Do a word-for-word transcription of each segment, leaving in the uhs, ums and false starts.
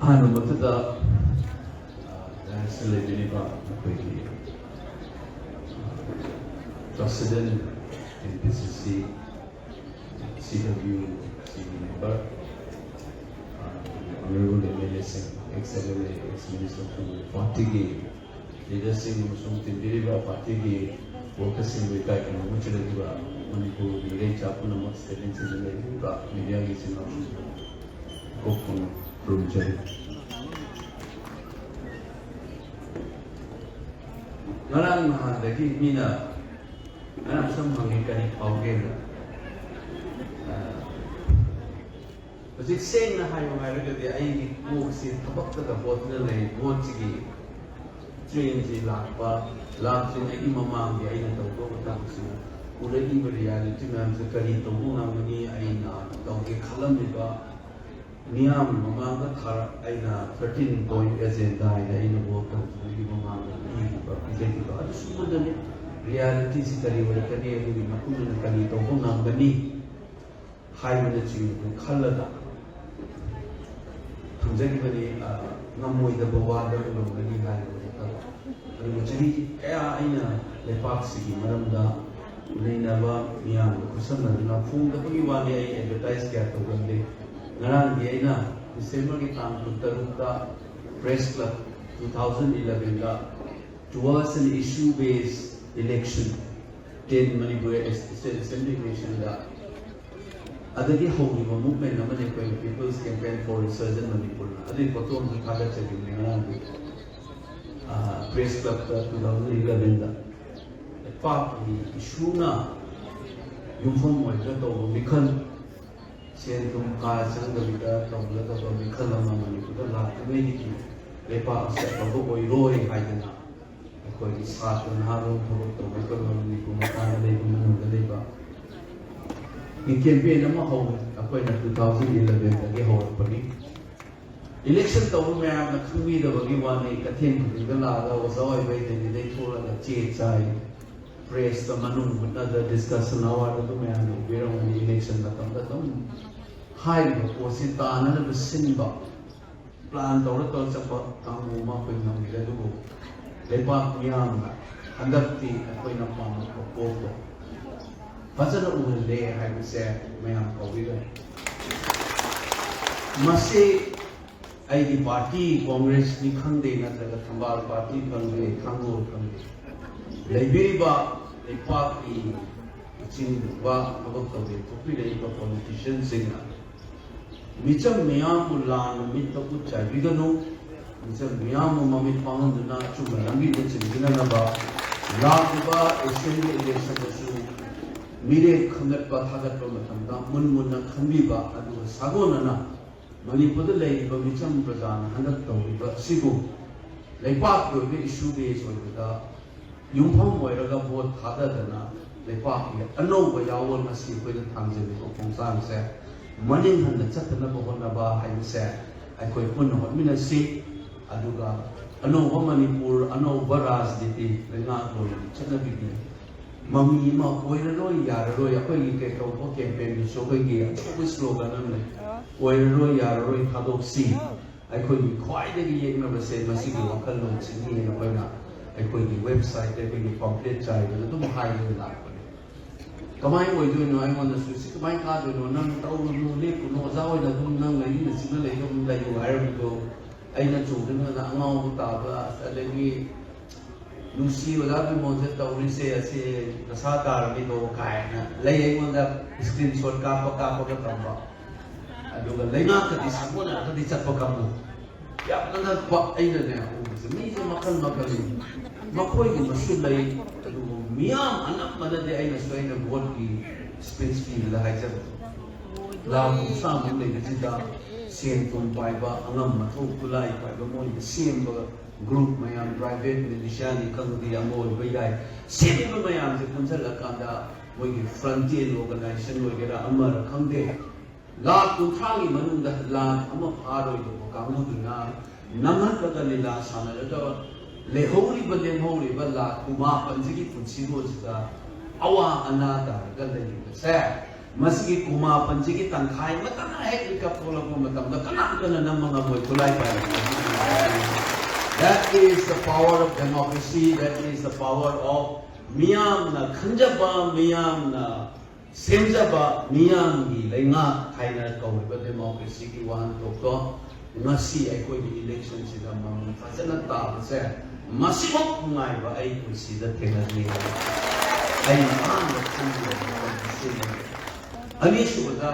ꯑꯍꯥꯟꯕ ꯃꯛꯇꯗ, ꯑ, ꯗꯥꯏꯁꯇ ꯂꯩꯕꯤꯔꯤꯕ ꯑꯩꯈꯣꯏꯒꯤ, ꯑ, President, ꯑꯦꯟ ꯄꯤ ꯁꯤ ꯁꯤ, ꯁꯤ ꯗꯕ꯭ꯂ꯭ꯌꯨ ꯁꯤꯒꯤ member, ꯑ, Honorable ꯑꯦꯝ ꯑꯦꯜ ꯑꯦꯁꯤꯡ, ex M L A, ex minister, ꯄꯥꯔꯇꯤꯒꯤ leaderꯁꯤꯡ ꯑꯃꯁꯨꯡ ꯇꯤꯟꯕꯤꯔꯤꯕ ꯄꯥꯔꯇꯤꯒꯤ workerꯁꯤꯡꯕꯨ ꯏꯀꯥꯏ ꯈꯨꯝꯅꯕ ꯎꯠꯆꯔꯛꯂꯤꯕ ꯃꯅꯤꯄꯨꯔꯒꯤ ꯏꯔꯩꯆꯥ ꯄꯨꯝꯅꯃꯛ, stadiumꯁꯤꯡꯗ ꯂꯩꯕꯤꯔꯤꯕ mediaꯒꯤ ꯏꯆꯤꯟ ꯏꯅꯥꯎꯁꯤꯡꯕꯨ ꯀꯣꯛ ꯊꯣꯡꯅ ꯈꯨꯔꯨꯝꯖꯔꯤ꯫ ꯉꯔꯥꯡ ꯅꯍꯥꯟꯗꯒꯤ ꯃꯤꯅ ꯉꯔꯥꯡ ꯁꯨꯝ ꯍꯪꯉꯤ, "ꯀꯔꯤ ꯐꯥꯎꯒꯦꯅ?" ꯑ, ꯍꯧꯖꯤꯛ ꯁꯦꯡꯅ ꯍꯥꯏꯌꯨ ꯍꯥꯏꯔꯒꯗꯤ ꯑꯩꯒꯤ ꯀꯣꯛꯁꯤ ꯊꯕꯛꯇꯗ ꯍꯣꯠꯅ ꯂꯩ꯫ ꯚꯣꯠꯁꯤꯒꯤ trainꯁꯤ ꯂꯥꯛꯄ, ꯂꯥꯛꯇ꯭ꯔꯤꯉꯩꯒꯤ ꯃꯃꯥꯡꯒꯤ ꯑꯩꯅ ꯇꯧꯗꯧꯕ ꯊꯕꯛꯁꯤꯅ ꯎꯔꯛꯏꯕ reality ꯃꯌꯥꯝꯁꯦ ꯀꯔꯤ ꯇꯧꯕ ꯉꯝꯒꯅꯤ, ꯑꯩꯅ ꯇꯧꯒꯦ ꯈꯜꯂꯝꯃꯤꯕ ꯃꯤꯌꯥꯝ ꯃꯃꯥꯡꯗ ꯊꯥꯔꯛ-, ꯑꯩꯅ thirteen point agenda ꯍꯥꯏꯅ ꯑꯩꯅ ꯚꯣꯠ ꯇꯧꯗ꯭ꯔꯤꯉꯩꯒꯤ ꯃꯃꯥꯡꯗ ꯄꯤꯈꯤꯕ, ꯄꯤꯖꯈꯤꯕ ꯑꯗꯨ ꯁꯨꯝꯕꯗꯅꯤ꯫ Realityꯁꯤ ꯀꯔꯤ ꯑꯣꯏꯔꯛꯀꯅꯤ, ꯑꯗꯨꯒꯤ ꯃꯇꯨꯡ ꯏꯟꯅ ꯀꯔꯤ ꯇꯧꯕ ꯉꯝꯒꯅꯤ ꯍꯥꯏꯕꯅꯆꯤꯡꯕꯗꯨ ꯈꯜꯂꯒ ꯊꯝꯖꯈꯤꯕꯅꯤ꯫ ꯑ, ꯉꯝꯃꯣꯏꯗꯕ ꯋꯥꯗ ꯉꯝꯒꯅꯤ ꯍꯥꯏꯕ ꯅꯠꯇꯕ꯫ ꯑꯗꯨꯒ ꯆꯍꯤ ꯀꯌꯥ ꯑꯩꯅ ꯂꯩꯄꯥꯛꯁꯤꯒꯤ ꯃꯔꯝꯗ ꯅꯩꯅꯕ ꯃꯤꯌꯥꯝꯒ ꯈꯨꯠꯁꯝꯅꯗꯨꯅ ꯐꯣꯡꯗꯕꯒꯤ ꯋꯥꯅꯤ, ꯑꯩ advertise ꯀꯌꯥ ꯇꯧꯒꯟꯗꯦ꯫ ꯉꯔꯥꯡꯗꯤ ꯑꯩꯅ Decemberꯒꯤ ꯇꯥꯡ ꯀꯨꯟꯇꯔꯨꯛꯇ Press Club two thousand elevenꯗ Towards an Issue Based Election, ten Manipur State Assembly Electionꯗ ꯑꯗꯒꯤ ꯍꯧꯈꯤꯕ movement ꯑꯃꯅꯤ ꯑꯩꯈꯣꯏꯅ People's Campaign for Resurgent Manipurꯅ꯫ ꯑꯗꯨꯒꯤ photo ꯑꯃꯁꯨ ꯊꯥꯒꯠꯆꯈꯤꯕꯅꯤ ꯉꯔꯥꯡꯗꯤ, ꯑ, Press Clubꯇ two thousand elevenꯗ꯫ ꯂꯩꯄꯥꯛꯀꯤ issueꯅ ꯌꯨꯝꯐꯝ ꯑꯣꯏꯔꯒ ꯇꯧꯕ ꯃꯤꯈꯜ, ꯁꯦꯟ ꯊꯨꯝ ꯀꯥ ꯆꯪꯗꯕꯤꯗ ꯇꯧꯒꯗꯕ ꯃꯤꯈꯜ ꯑꯃ ꯃꯅꯤꯄꯨꯔꯗ ꯂꯥꯛꯇ꯭ꯔꯤꯉꯩꯗꯒꯤ ꯂꯩꯄꯥꯛ ꯑꯁꯤ ꯑꯐꯕ ꯑꯣꯏꯔꯣꯏ ꯍꯥꯏꯗꯅ ꯑꯩꯈꯣꯏꯒꯤ ꯁꯥꯇ꯭ꯔ ꯅꯍꯥꯔꯣꯜ ꯊꯕꯛ ꯇꯧꯕ ꯃꯅꯤꯄꯨꯔ ꯃꯄꯥꯟꯗ ꯂꯩꯕ ꯃꯅꯨꯡꯗ ꯂꯩꯕ ꯃꯤ campaign ꯑꯃ ꯍꯧꯔꯦ꯫ ꯑꯩꯈꯣꯏꯅ two thousand elevenꯗꯒꯤ ꯍꯧꯔꯛꯄꯅꯤ꯫ Election ꯇꯧꯕ ꯃꯌꯥꯝꯅ ꯈꯪꯕꯤꯗꯕꯒꯤ ꯋꯥꯅꯤ꯫ ꯀꯩꯊꯦꯜ ꯈꯨꯗꯤꯡꯗ ꯂꯥꯛꯑꯒ ꯑꯣꯖꯥ ꯑꯣꯏꯕꯩ ꯗꯦꯜꯂꯤꯗꯩ ꯊꯣꯛꯂꯒ ꯆꯦ ꯆꯥꯏ, pressꯇ ꯃꯅꯨꯡ ꯍꯨꯠꯅꯗ discussion hourꯗ ꯑꯗꯨ ꯃꯌꯥꯝꯅ ꯎꯕꯤꯔꯝꯒꯅꯤ꯫ Election ꯃꯇꯝꯗ ꯑꯗꯨꯝ ꯍꯥꯏꯔꯤꯕ ꯄꯣꯠꯁꯤ ꯇꯥꯅꯅꯕ ꯁꯤꯟꯕ, ꯄ꯭ꯂꯥꯟ ꯇꯧꯔ ꯇꯧꯔ ꯆꯠꯄ ꯀꯥꯡꯕꯨ ꯑꯃ ꯑꯩꯈꯣꯏ ꯉꯝꯈꯤꯗꯦ꯫ ꯑꯗꯨꯕꯨ ꯂꯩꯕꯥꯛ ꯃꯤꯌꯥꯝꯅ ꯍꯟꯗꯛꯇꯤ ꯑꯩꯈꯣꯏꯅ ꯄꯥꯝꯕ ꯄꯣꯠꯇꯣ ꯐꯖꯅ ꯎꯍꯜꯂꯦ ꯍꯥꯏꯕꯁꯦ ꯃꯌꯥꯝ ꯀꯥꯎꯕꯤꯒꯅꯨ꯫ ꯃꯁꯤ ꯑꯩꯒꯤ ꯄꯥꯔꯇꯤ ꯀꯣꯡꯒ꯭ꯔꯦꯁꯅꯤ ꯈꯪꯗꯦ, ꯅꯠꯇ꯭ꯔꯒ ꯊꯝꯕꯥꯜ ꯄꯥꯔꯇꯤ ꯈꯪꯗꯦ, ꯊꯥꯡꯒꯣꯜ ꯈꯪꯗꯦ, ꯂꯩꯕꯤꯔꯤꯕ ꯂꯩꯄꯥꯛꯀꯤ ꯂꯨꯆꯤꯡꯕ ꯊꯕꯛ ꯇꯧꯕ ꯊꯣꯛꯄꯤꯔꯛꯏꯕ ꯄꯣꯂꯤꯇꯤꯁꯤꯌꯟꯁꯤꯡꯅ ꯃꯤꯆꯝ ꯃꯤꯌꯥꯝꯕꯨ ꯂꯥꯟꯅ ꯃꯤꯠꯇ ꯎꯠ ꯆꯥꯏꯕꯤꯒꯅꯨ꯫ ꯃꯤꯆꯝ ꯃꯤꯌꯥꯝꯕꯨ ꯃꯃꯤꯠ ꯄꯥꯡꯍꯟꯗꯨꯅ ꯑꯆꯨꯝꯕ ꯂꯝꯕꯤꯗ ꯆꯤꯡꯕꯤꯅꯅꯕ ꯂꯥꯛꯂꯤꯕ ꯑꯦꯁꯦꯝꯕ꯭ꯂꯤ ꯏꯂꯦꯛꯁꯟꯗꯁꯨ ꯃꯤꯔꯦꯞ ꯈꯟꯒꯠꯄ ꯊꯥꯒꯠꯄ ꯃꯇꯝꯗ ꯃꯨꯟ ꯃꯨꯟꯅ ꯈꯟꯕꯤꯕ, ꯑꯗꯨꯒ ꯁꯥꯒꯣꯟꯅꯅ ꯃꯅꯤꯄꯨꯔꯗ ꯂꯩꯔꯤꯕ ꯃꯤꯆꯝ ꯄ꯭ꯔꯖꯥꯅ ꯍꯟꯗꯛ ꯇꯧꯔꯤꯕ ꯑꯁꯤꯕꯨ ꯂꯩꯄꯥꯛꯀꯤ ꯑꯣꯏꯕ ꯏꯁꯨ ꯕꯦꯁ ꯑꯣꯏꯕꯗ ꯌꯨꯝꯐꯝ ꯑꯣꯏꯔꯒ ꯚꯣꯠ ꯊꯥꯗꯗꯅ ꯂꯩꯄꯥꯛꯀꯤ ꯑꯅꯧꯕ ꯌꯥꯑꯣꯜ ꯑꯁꯤ ꯑꯩꯈꯣꯏꯅ ꯊꯥꯡꯖꯔꯤꯕ ꯈꯣꯡꯊꯥꯡꯁꯦ ꯃꯅꯤꯡ ꯍꯟꯅ ꯆꯠꯇꯅꯕ ꯍꯣꯠꯅꯕ ꯍꯥꯏꯕꯁꯦ ꯑꯩꯈꯣꯏ ꯄꯨꯟꯅ ꯍꯣꯠꯃꯤꯟꯅꯁꯤ꯫ ꯑꯗꯨꯒ ꯑꯅꯧꯕ ꯃꯅꯤꯄꯨꯔ, ꯑꯅꯧꯕ ꯔꯥꯖꯅꯤꯇꯤ, ꯂꯩꯉꯥꯛꯂꯣꯟꯒꯤ ꯆꯠꯅꯕꯤꯒꯤ ꯃꯃꯤ ꯑꯃ ꯑꯣꯏꯔꯔꯣꯏ, ꯌꯥꯔꯔꯣꯏ꯫ ꯑꯩꯈꯣꯏꯒꯤ ꯀꯩꯇꯧꯕ ꯀꯦꯝꯄꯦꯟꯗꯁꯨ ꯑꯩꯈꯣꯏꯒꯤ ꯑꯆꯧꯕ ꯁ꯭ꯂꯣꯒꯟ ꯑꯃ ꯂꯩ, "ꯑꯣꯏꯔꯔꯣꯏ, ꯌꯥꯔꯔꯣꯏ, ꯊꯥꯗꯣꯛꯁꯤ"꯫ ꯑꯩꯈꯣꯏꯒꯤ ꯈ꯭ꯋꯥꯏꯗꯒꯤ ꯌꯦꯛꯅꯕꯁꯦ ꯃꯁꯤꯒꯤ ꯋꯥꯈꯜꯂꯣꯟꯁꯤꯅꯤ ꯍꯥꯏꯅ ꯑꯩꯈꯣꯏꯅ ꯑꯩꯈꯣꯏꯒꯤ ꯋꯦꯕꯁꯥꯏꯠꯇ ꯑꯩꯈꯣꯏꯒꯤ ꯄꯝꯐ꯭ꯂꯦꯠ ꯆꯥꯏꯕꯗ ꯑꯗꯨꯝ ꯍꯥꯏꯗꯨꯅ ꯂꯥꯛꯄꯅꯦ꯫ ꯀꯃꯥꯏꯅ ꯑꯣꯏꯗꯣꯏꯅꯣ? ꯑꯩꯉꯣꯟꯗꯁꯨ "ꯁꯤ ꯀꯃꯥꯏꯅ ꯀꯥꯗꯣꯏꯅꯣ? ꯅꯪ ꯇꯧꯔꯨꯅꯨ, ꯂꯦꯞꯄꯨꯅꯨ, ꯑꯣꯖꯥ ꯑꯣꯏꯅ ꯑꯗꯨꯝ ꯅꯪ ꯂꯩꯅꯤꯡꯅ ꯆꯤꯡꯅ ꯂꯩꯅ ꯑꯗꯨꯝ ꯂꯩꯌꯨ" ꯍꯥꯏꯔꯝꯕꯗꯣ ꯑꯩꯅ ꯆꯨꯝꯗꯅ ꯑꯉꯥꯎꯕ ꯇꯥꯕ, ꯑꯗꯒꯤ "ꯅꯨꯡꯁꯤ ꯑꯣꯖꯥ ꯕꯤꯃꯣꯜꯁꯦ ꯇꯧꯔꯤꯁꯦ ꯑꯁꯤ ꯗꯁꯥ ꯇꯥꯔꯝꯃꯤꯗꯣ" ꯀꯥꯏꯅ ꯂꯩ꯫ ꯑꯩꯉꯣꯟꯗ ꯁ꯭ꯀ꯭ꯔꯤꯟ ꯁꯣꯠ ꯀꯥꯞꯄ ꯀꯥꯞꯄꯒ ꯊꯝꯕ, ꯑꯗꯨꯒ ꯂꯩꯉꯥꯛꯀꯗꯤ ꯁꯥꯒꯣꯟꯅꯔꯒꯗꯤ ꯆꯠꯄ ꯀꯥꯡꯕꯨ꯫ ꯌꯥꯝꯅ ꯉꯛꯄ ꯑꯩꯅꯅꯦ ꯎꯕꯁꯦ꯫ ꯃꯤꯁꯦ ꯃꯈꯜ ꯃꯈꯜꯅꯤ, ꯃꯈꯣꯏꯒꯨꯝꯕꯁꯨ ꯂꯩ꯫ ꯑꯗꯨꯕꯨ ꯃꯤꯌꯥꯝ ꯑꯅꯝꯕꯅꯗꯤ ꯑꯩꯅꯁꯨ ꯑꯩꯅ ꯚꯣꯠꯀꯤ ꯁ꯭ꯄꯤꯆ ꯄꯤꯕꯗ ꯍꯥꯏꯖꯕꯗꯣ, ꯂꯥꯈ ꯀꯨꯟꯊ꯭ꯔꯥꯃꯨꯛ ꯂꯩꯕꯁꯤꯗ ꯁꯦꯟ ꯊꯨꯝ ꯄꯥꯏꯕ, ꯑꯉꯝ ꯑꯊꯧ ꯈꯨꯠꯂꯥꯏ ꯄꯥꯏꯕ, ꯃꯣꯏꯅ ꯁꯦꯝꯕ ꯒ꯭ꯔꯨꯞ ꯃꯌꯥꯝ, ꯄ꯭ꯔꯥꯏꯚꯦꯠ ꯃꯤꯂꯤꯁꯤꯌꯥꯅꯤ ꯈꯪꯗꯦ, ꯑꯃ ꯑꯣꯏꯕ ꯌꯥꯏ, ꯁꯦꯝꯃꯤꯕ ꯃꯌꯥꯝꯁꯦ ꯄꯨꯟꯁꯤꯜꯂꯀꯥꯟꯗ ꯃꯣꯏꯒꯤ ꯐ꯭ꯔꯟꯇꯦꯟ ꯑꯣꯔꯒꯅꯥꯏꯖꯦꯁꯟ ꯑꯣꯏꯒꯦꯔꯥ ꯑꯃꯔ ꯈꯪꯗꯦ, ꯂꯥꯈ ꯀꯨꯟꯊ꯭ꯔꯥꯒꯤ ꯃꯅꯨꯡꯗ ꯂꯥꯈ ꯑꯃ ꯐꯥꯔꯣꯏꯗꯧꯕ ꯀꯥꯡꯕꯨꯗꯨꯅ ꯅꯝꯍꯠꯂꯒ ꯂꯤꯂꯥ ꯁꯥꯟꯅꯔꯒ ꯂꯩꯍꯧꯔꯤꯕ ꯂꯦꯝꯍꯧꯔꯤꯕ ꯂꯥꯈ ꯀꯨꯟꯃꯥꯄꯟꯁꯤꯒꯤ ꯄꯨꯟꯁꯤꯔꯣꯜꯁꯤꯗ ꯑꯋꯥ ꯑꯅꯥ ꯇꯥꯔꯒ ꯂꯩꯔꯤꯕꯁꯦ ꯃꯁꯤꯒꯤ ꯀꯨꯃꯥꯄꯟꯁꯤꯒꯤ ꯇꯪꯈꯥꯏ ꯑꯃꯇꯅ ꯍꯦꯛ ꯃꯤꯀꯞ ꯊꯣꯛꯂꯛꯄ ꯃꯇꯝꯗ ꯀꯅꯥꯝꯇꯅ ꯅꯝꯕ ꯉꯝꯃꯣꯏ ꯈꯨꯠꯂꯥꯏ ꯄꯥꯏꯔꯛꯄ꯫ That is the power of democracy, that is the power of ꯃꯤꯌꯥꯝꯅ ꯈꯟꯖꯕ, ꯃꯤꯌꯥꯝꯅ ꯁꯦꯝꯖꯕ, ꯃꯤꯌꯥꯝꯒꯤ ꯂꯩꯉꯥꯛ ꯍꯥꯏꯅ ꯀꯧꯔꯤꯕ democracyꯒꯤ ꯋꯥꯍꯟꯊꯣꯛꯇꯣ ꯉꯁꯤ ꯑꯩꯈꯣꯏꯒꯤ electionꯁꯤꯗ ꯃꯃꯤ ꯐꯖꯅ ꯇꯥꯕꯁꯦ ꯃꯁꯤꯃꯨꯛ ꯅꯨꯡꯉꯥꯏꯕ ꯑꯩ ꯄꯨꯟꯁꯤꯗ ꯊꯦꯡꯅꯗ꯭ꯔꯤ꯫ ꯑꯩꯅ ꯑꯍꯥꯟꯕ ꯈꯪꯖꯕ ꯃꯇꯝꯗ ꯁꯤꯅꯤ꯫ ꯑꯅꯤꯁꯨꯕꯗ,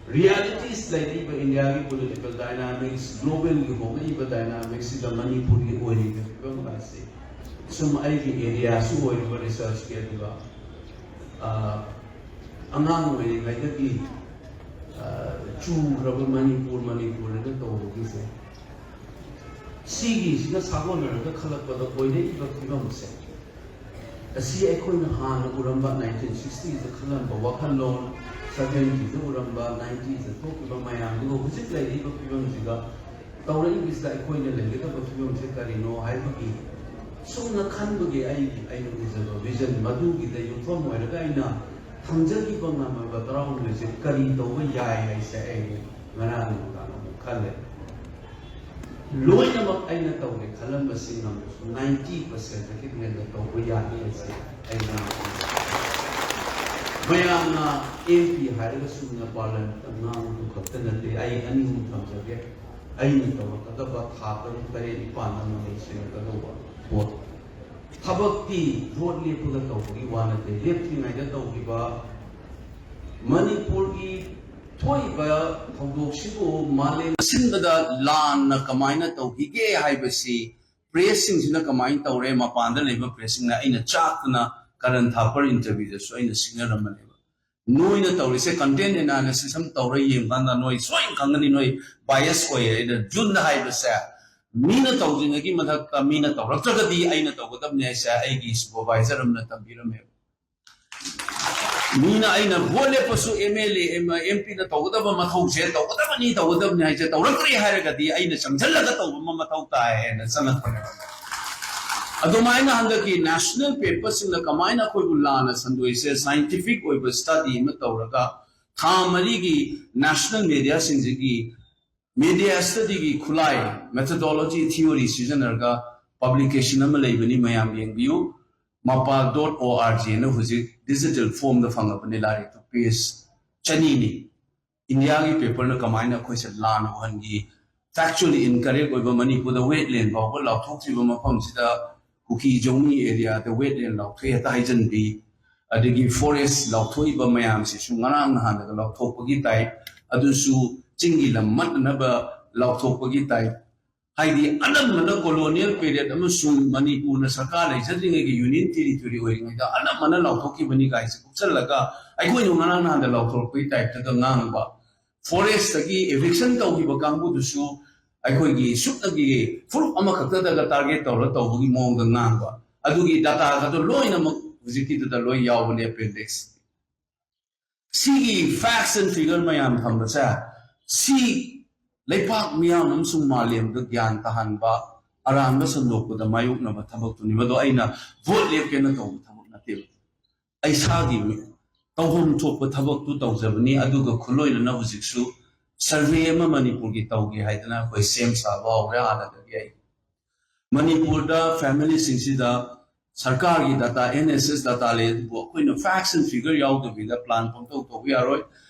realities ꯂꯩꯔꯤꯕ ꯏꯟꯗꯤꯌꯥꯒꯤ political dynamics, globalꯒꯤ ꯍꯣꯡꯂꯛꯏꯕ dynamicsꯁꯤꯗ ꯃꯅꯤꯄꯨꯔꯒꯤ ꯑꯣꯏꯔꯤꯕ ꯐꯤꯕꯝ ꯑꯁꯤ ꯁꯨꯝ ꯑꯩꯒꯤ areaꯁꯨ ꯑꯣꯏꯔꯤꯕ researchꯀꯤ, ꯑꯗꯨꯒ ꯑ, ꯑꯉꯥꯡ ꯑꯣꯏꯔꯤꯉꯩꯗꯒꯤ ꯑ, ꯆꯨꯈ꯭ꯔꯕ ꯃꯅꯤꯄꯨꯔ, ꯃꯅꯤꯄꯨꯔꯅ ꯇꯧꯕꯒꯤꯁꯦ, ꯁꯤꯒꯤꯁꯤꯒ ꯁꯥꯒꯣꯟꯅꯔꯒ ꯈꯜꯂꯛꯄꯗ ꯑꯣꯏꯔꯛꯏꯕ ꯐꯤꯕꯝꯁꯦ, ꯑꯁꯤ ꯑꯩꯈꯣꯏꯅ ꯍꯥꯟꯅ ꯎꯔꯝꯕ nineteen sixtyꯗ ꯈꯜꯂꯝꯕ ꯋꯥꯈꯜꯂꯣꯟ, seventyꯗ ꯎꯔꯝꯕ, ninetyꯗ ꯊꯣꯛꯈꯤꯕ ꯃꯌꯥꯝꯗꯨꯒ ꯍꯧꯖꯤꯛ ꯂꯩꯔꯤꯕ ꯐꯤꯕꯝꯁꯤꯒ ꯇꯧꯔꯛꯏꯕꯁꯤꯗ ꯑꯩꯈꯣꯏꯅ ꯂꯩꯒꯗꯕ ꯐꯤꯕꯝꯁꯦ ꯀꯔꯤꯅꯣ ꯍꯥꯏꯕꯒꯤ ꯁꯨꯝꯅ ꯈꯟꯕꯒꯤ ꯑꯩꯒꯤ, ꯑꯩꯅ ꯎꯖꯕ vision ꯃꯗꯨꯒꯤꯗ ꯌꯨꯝꯐꯝ ꯑꯣꯏꯔꯒ ꯑꯩꯅ ꯊꯝꯖꯈꯤꯕ ꯉꯝꯃꯕ ꯇꯔꯥꯍꯨꯝꯗꯣꯏꯁꯦ ꯀꯔꯤ ꯇꯧꯕ ꯌꯥꯏ ꯍꯥꯏꯁꯦ ꯑꯩ ꯉꯔꯥꯡ ꯅꯨꯡꯗꯥꯡ ꯑꯃꯨꯛ ꯈꯜꯂꯦ꯫ ꯂꯣꯏꯅꯃꯛ ꯑꯩꯅ ꯇꯧꯒꯦ ꯈꯜꯂꯝꯕꯁꯤꯡ ꯑꯃꯁꯨ ninety percentꯗꯒꯤ ꯍꯦꯟꯅ ꯇꯧꯕ ꯌꯥꯅꯤ ꯍꯥꯏꯁꯦ ꯑꯩ ꯉꯔꯥꯡ ꯈꯜꯂꯦ꯫ ꯃꯌꯥꯝꯅ MP ꯍꯥꯏꯔꯒ ꯁꯨꯝꯅ parliamentꯇ ꯉꯥꯡꯕꯗꯨ ꯈꯛꯇ ꯅꯠꯇꯦ, ꯑꯩ ꯑꯅꯤ ꯑꯍꯨꯝ ꯊꯝꯖꯒꯦ꯫ ꯑꯩꯅ ꯇꯧꯔꯛꯀꯗꯕ ꯊꯥ ꯇꯔꯨꯛ, ꯇꯔꯦꯠ, ꯅꯤꯄꯥꯟꯗ ꯑꯃ ꯂꯩꯁꯤꯟꯒꯗꯧꯕ ꯄꯣꯠ꯫ ꯊꯕꯛꯇꯤ vote ꯂꯦꯞꯄꯒ ꯇꯧꯕꯒꯤ ꯋꯥ ꯅꯠꯇꯦ, ꯂꯦꯞꯇ꯭ꯔꯤꯉꯩꯗ ꯇꯧꯈꯤꯕ ꯃꯅꯤꯄꯨꯔꯒꯤ ꯊꯣꯛꯏꯕ ꯊꯧꯗꯣꯛꯁꯤꯕꯨ ꯃꯥꯂꯦꯝ ꯑꯁꯤꯟꯕꯗ ꯂꯥꯟꯅ ꯀꯃꯥꯏꯅ ꯇꯧꯈꯤꯒꯦ ꯍꯥꯏꯕꯁꯤ pressꯁꯤꯡꯁꯤꯅ ꯀꯃꯥꯏꯅ ꯇꯧꯔꯦ, ꯃꯄꯥꯟꯗ ꯂꯩꯕ pressꯁꯤꯡꯅ ꯑꯩꯅ ꯆꯥꯛꯇꯅ ꯀꯔꯟ ꯊꯥꯄꯔ interviewꯗꯁꯨ ꯑꯩꯅ ꯁꯤꯡꯅꯔꯝꯕꯅꯦꯕ꯫ ꯅꯣꯏꯅ ꯇꯧꯔꯤꯁꯦ content analysis ꯑꯃ ꯇꯧꯔ ꯌꯦꯡꯕ ꯀꯥꯟꯗ ꯅꯣꯏ ꯁꯣꯏꯅ ꯈꯪꯒꯅꯤ, ꯅꯣꯏ bias ꯑꯣꯏꯌꯦ꯫ ꯑꯩꯅ Juneꯗ ꯍꯥꯏꯕꯁꯦ, ꯃꯤꯅ ꯇꯧꯗ꯭ꯔꯤꯉꯩꯒꯤ ꯃꯊꯛꯇ ꯃꯤꯅ ꯇꯧꯔꯛꯇ꯭ꯔꯒꯗꯤ ꯑꯩꯅ ꯇꯧꯒꯗꯕꯅꯤ ꯍꯥꯏꯁꯦ ꯑꯩꯒꯤ supervisor ꯑꯃꯅ ꯇꯝꯕꯤꯔꯝꯃꯦꯕ꯫ ꯃꯤꯅ ꯑꯩꯅ vote ꯂꯦꯞꯄꯁꯨ MLA, MP, MPꯅ ꯇꯧꯒꯗꯕ ꯃꯊꯧꯁꯦ ꯇꯧꯒꯗꯕꯅꯤ, ꯇꯧꯒꯗꯕꯅꯤ ꯍꯥꯏꯁꯦ ꯇꯧꯔꯛꯇ꯭ꯔꯦ ꯍꯥꯏꯔꯒꯗꯤ ꯑꯩꯅ ꯆꯪꯁꯤꯜꯂꯒ ꯇꯧꯕ ꯑꯃ ꯃꯊꯧ ꯇꯥꯏ ꯍꯥꯏꯅ ꯆꯪꯉꯛꯄꯅꯦꯕ꯫ ꯑꯗꯨꯃꯥꯏꯅ ꯍꯟꯗꯛꯀꯤ ꯅꯦꯁꯅꯦꯜ ꯄꯦꯄꯔꯁꯤꯡꯅ ꯀꯃꯥꯏꯅ ꯑꯩꯈꯣꯏꯕꯨ ꯂꯥꯟꯅ ꯁꯟꯗꯣꯛꯏꯁꯦ, ꯁꯥꯏꯟꯇꯤꯐꯤꯛ ꯑꯣꯏꯕ ꯁ꯭ꯇꯗꯤ ꯑꯃ ꯇꯧꯔꯒ ꯊꯥ ꯃꯔꯤꯒꯤ ꯅꯦꯁꯅꯦꯜ ꯃꯦꯗꯤꯌꯥꯁꯤꯡꯁꯤꯒꯤ ꯃꯦꯗꯤꯌꯥ ꯁ꯭ꯇꯗꯤꯒꯤ ꯈꯨꯠꯂꯥꯏ, ꯃꯦꯊꯣꯗꯣꯂꯣꯖꯤ ꯊꯤꯑꯣꯔꯤ ꯁꯤꯖꯤꯟꯅꯔꯒ ꯄꯕ꯭ꯂꯤꯀꯦꯁꯟ ꯑꯃ ꯂꯩꯕꯅꯤ, ꯃꯌꯥꯝ ꯌꯦꯡꯕꯤꯌꯨ꯫ ꯃꯄꯥꯜ ꯗꯣꯠ ꯑꯣ ꯑꯥꯔ ꯖꯤ ꯑꯅ ꯍꯧꯖꯤꯛ ꯗꯤꯖꯤꯇꯦꯜ ꯐꯣꯝꯗ ꯐꯪꯉꯕꯅꯤ, ꯂꯥꯏꯔꯤꯛꯇꯨ ꯄꯦꯖ ꯆꯅꯤꯅꯤ꯫ ꯏꯟꯗꯤꯌꯥꯒꯤ ꯄꯦꯄꯔꯅ ꯀꯃꯥꯏꯅ ꯑꯩꯈꯣꯏꯁꯦ ꯂꯥꯟꯅ ꯎꯍꯟꯈꯤ, ꯐꯦꯛꯆꯨꯑꯦꯂꯤ ꯏꯟꯀꯔꯦꯛ ꯑꯣꯏꯕ, ꯃꯅꯤꯄꯨꯔꯗ ꯋꯦꯠꯂꯦꯟ ꯐꯥꯎꯕ ꯂꯥꯎꯊꯣꯛꯇ꯭ꯔꯤꯕ ꯃꯐꯝꯁꯤꯗ ꯀꯨꯀꯤ ꯖꯧꯃꯤ ꯑꯦꯔꯤꯌꯥꯗ ꯋꯦꯠꯂꯦꯟ ꯂꯥꯎꯊꯣꯛꯑꯦ ꯍꯦꯛꯇ ꯍꯥꯏꯖꯟꯕꯤ, ꯑꯗꯒꯤ ꯐꯣꯔꯦꯁ ꯂꯥꯎꯊꯣꯛꯏꯕ ꯃꯌꯥꯝꯁꯤꯁꯨ ꯉꯔꯥꯡ ꯅꯍꯥꯟꯗꯒ ꯂꯥꯎꯊꯣꯛꯄꯒꯤ ꯇꯥꯏꯞ, ꯑꯗꯨꯁꯨ ꯆꯤꯡꯒꯤ ꯂꯝ ꯃꯠꯅꯅꯕ ꯂꯥꯎꯊꯣꯛꯄꯒꯤ ꯇꯥꯏꯞ꯫ ꯍꯥꯏꯗꯤ ꯑꯅꯝꯕꯅ ꯀꯣꯂꯣꯅꯤꯌꯦꯜ ꯄꯦꯔꯤꯌꯗ ꯑꯃꯁꯨꯡ ꯃꯅꯤꯄꯨꯔꯅ ꯁꯔꯀꯥꯔ ꯂꯩꯖꯗ꯭ꯔꯤꯉꯩꯒꯤ ꯌꯨꯅꯤꯌꯟ ꯇꯦꯔꯤꯇꯣꯔꯤ ꯑꯣꯏꯔꯤꯉꯩꯗ ꯑꯅꯝꯕꯅ ꯂꯥꯎꯊꯣꯛꯈꯤꯕꯅꯤ ꯀꯥꯏꯁꯦ ꯀꯨꯞꯁꯜꯂꯒ ꯑꯩꯈꯣꯏꯅ ꯉꯔꯥꯡ ꯅꯍꯥꯟꯗ ꯂꯥꯎꯊꯣꯔꯛꯄꯒꯤ ꯇꯥꯏꯞꯇꯒ ꯉꯥꯡꯕ, ꯐꯣꯔꯦꯁꯇꯒꯤ ꯏꯚꯤꯛꯁꯟ ꯇꯧꯈꯤꯕ ꯀꯥꯡꯕꯨꯗꯨꯁꯨ ꯑꯩꯈꯣꯏꯒꯤ ꯁꯨꯞꯅꯒꯤ ꯐꯨꯔꯨꯞ ꯑꯃꯈꯛꯇꯗꯒ ꯇꯥꯔꯒꯦꯠ ꯇꯧꯔ ꯇꯧꯕꯒꯤ ꯃꯑꯣꯡꯗ ꯉꯥꯡꯕ, ꯑꯗꯨꯒꯤ ꯗꯥꯇꯥꯒꯗꯣ ꯂꯣꯏꯅꯃꯛ ꯍꯧꯖꯤꯛꯀꯤꯗꯨꯗ ꯂꯣꯏ ꯌꯥꯎꯕꯅꯦ, ꯑꯦꯄꯦꯟꯗꯤꯛꯁ꯫ ꯁꯤꯒꯤ ꯐꯦꯛꯁ ꯑꯦꯟ ꯐꯤꯒꯔ ꯃꯌꯥꯝ ꯊꯝꯕꯁꯦ, ꯁꯤ ꯂꯩꯄꯥꯛ ꯃꯤꯌꯥꯝ ꯑꯃꯁꯨꯡ ꯃꯥꯂꯦꯝꯗ ꯒ꯭ꯌꯥꯟ ꯇꯥꯍꯟꯕ, ꯑꯔꯥꯟꯕ ꯁꯟꯗꯣꯛꯄꯗ ꯃꯥꯌꯣꯛꯅꯕ ꯊꯕꯛꯇꯨꯅꯤ꯫ ꯃꯗꯣ ꯑꯩꯅ ꯚꯣꯠ ꯂꯦꯞꯀꯦꯅ ꯇꯧꯕ ꯊꯕꯛ ꯅꯠꯇꯦꯕ꯫ ꯑꯩ ꯏꯁꯥꯒꯤ ꯇꯧꯐꯝ ꯊꯣꯛꯄ ꯊꯕꯛꯇꯨ ꯇꯧꯖꯕꯅꯤ꯫ ꯑꯗꯨꯒ ꯈꯨꯠꯂꯣꯏꯅꯅ ꯍꯧꯖꯤꯛꯁꯨ ꯁꯔꯚꯦ ꯑꯃ ꯃꯅꯤꯄꯨꯔꯒꯤ ꯇꯧꯒꯦ ꯍꯥꯏꯗꯅ ꯑꯩꯈꯣꯏ ꯁꯦꯝ ꯁꯥꯕ ꯍꯧꯔꯦ ꯍꯥꯟꯅꯗꯒꯤ꯫ ꯑꯩ ꯃꯅꯤꯄꯨꯔꯗ ꯐꯦꯃꯤꯂꯤꯁꯤꯡꯁꯤꯗ ꯁꯔꯀꯥꯔꯒꯤ data, N S S data ꯂꯩ, ꯑꯗꯨꯕꯨ ꯑꯩꯈꯣꯏꯅ ꯐꯦꯛꯁ ꯑꯦꯟ ꯐꯤꯒꯔ ꯌꯥꯎꯗꯕꯤꯗ ꯄ꯭ꯂꯥꯟ ꯄꯪꯇꯧ ꯇꯧꯕ ꯌꯥꯔꯣꯏ꯫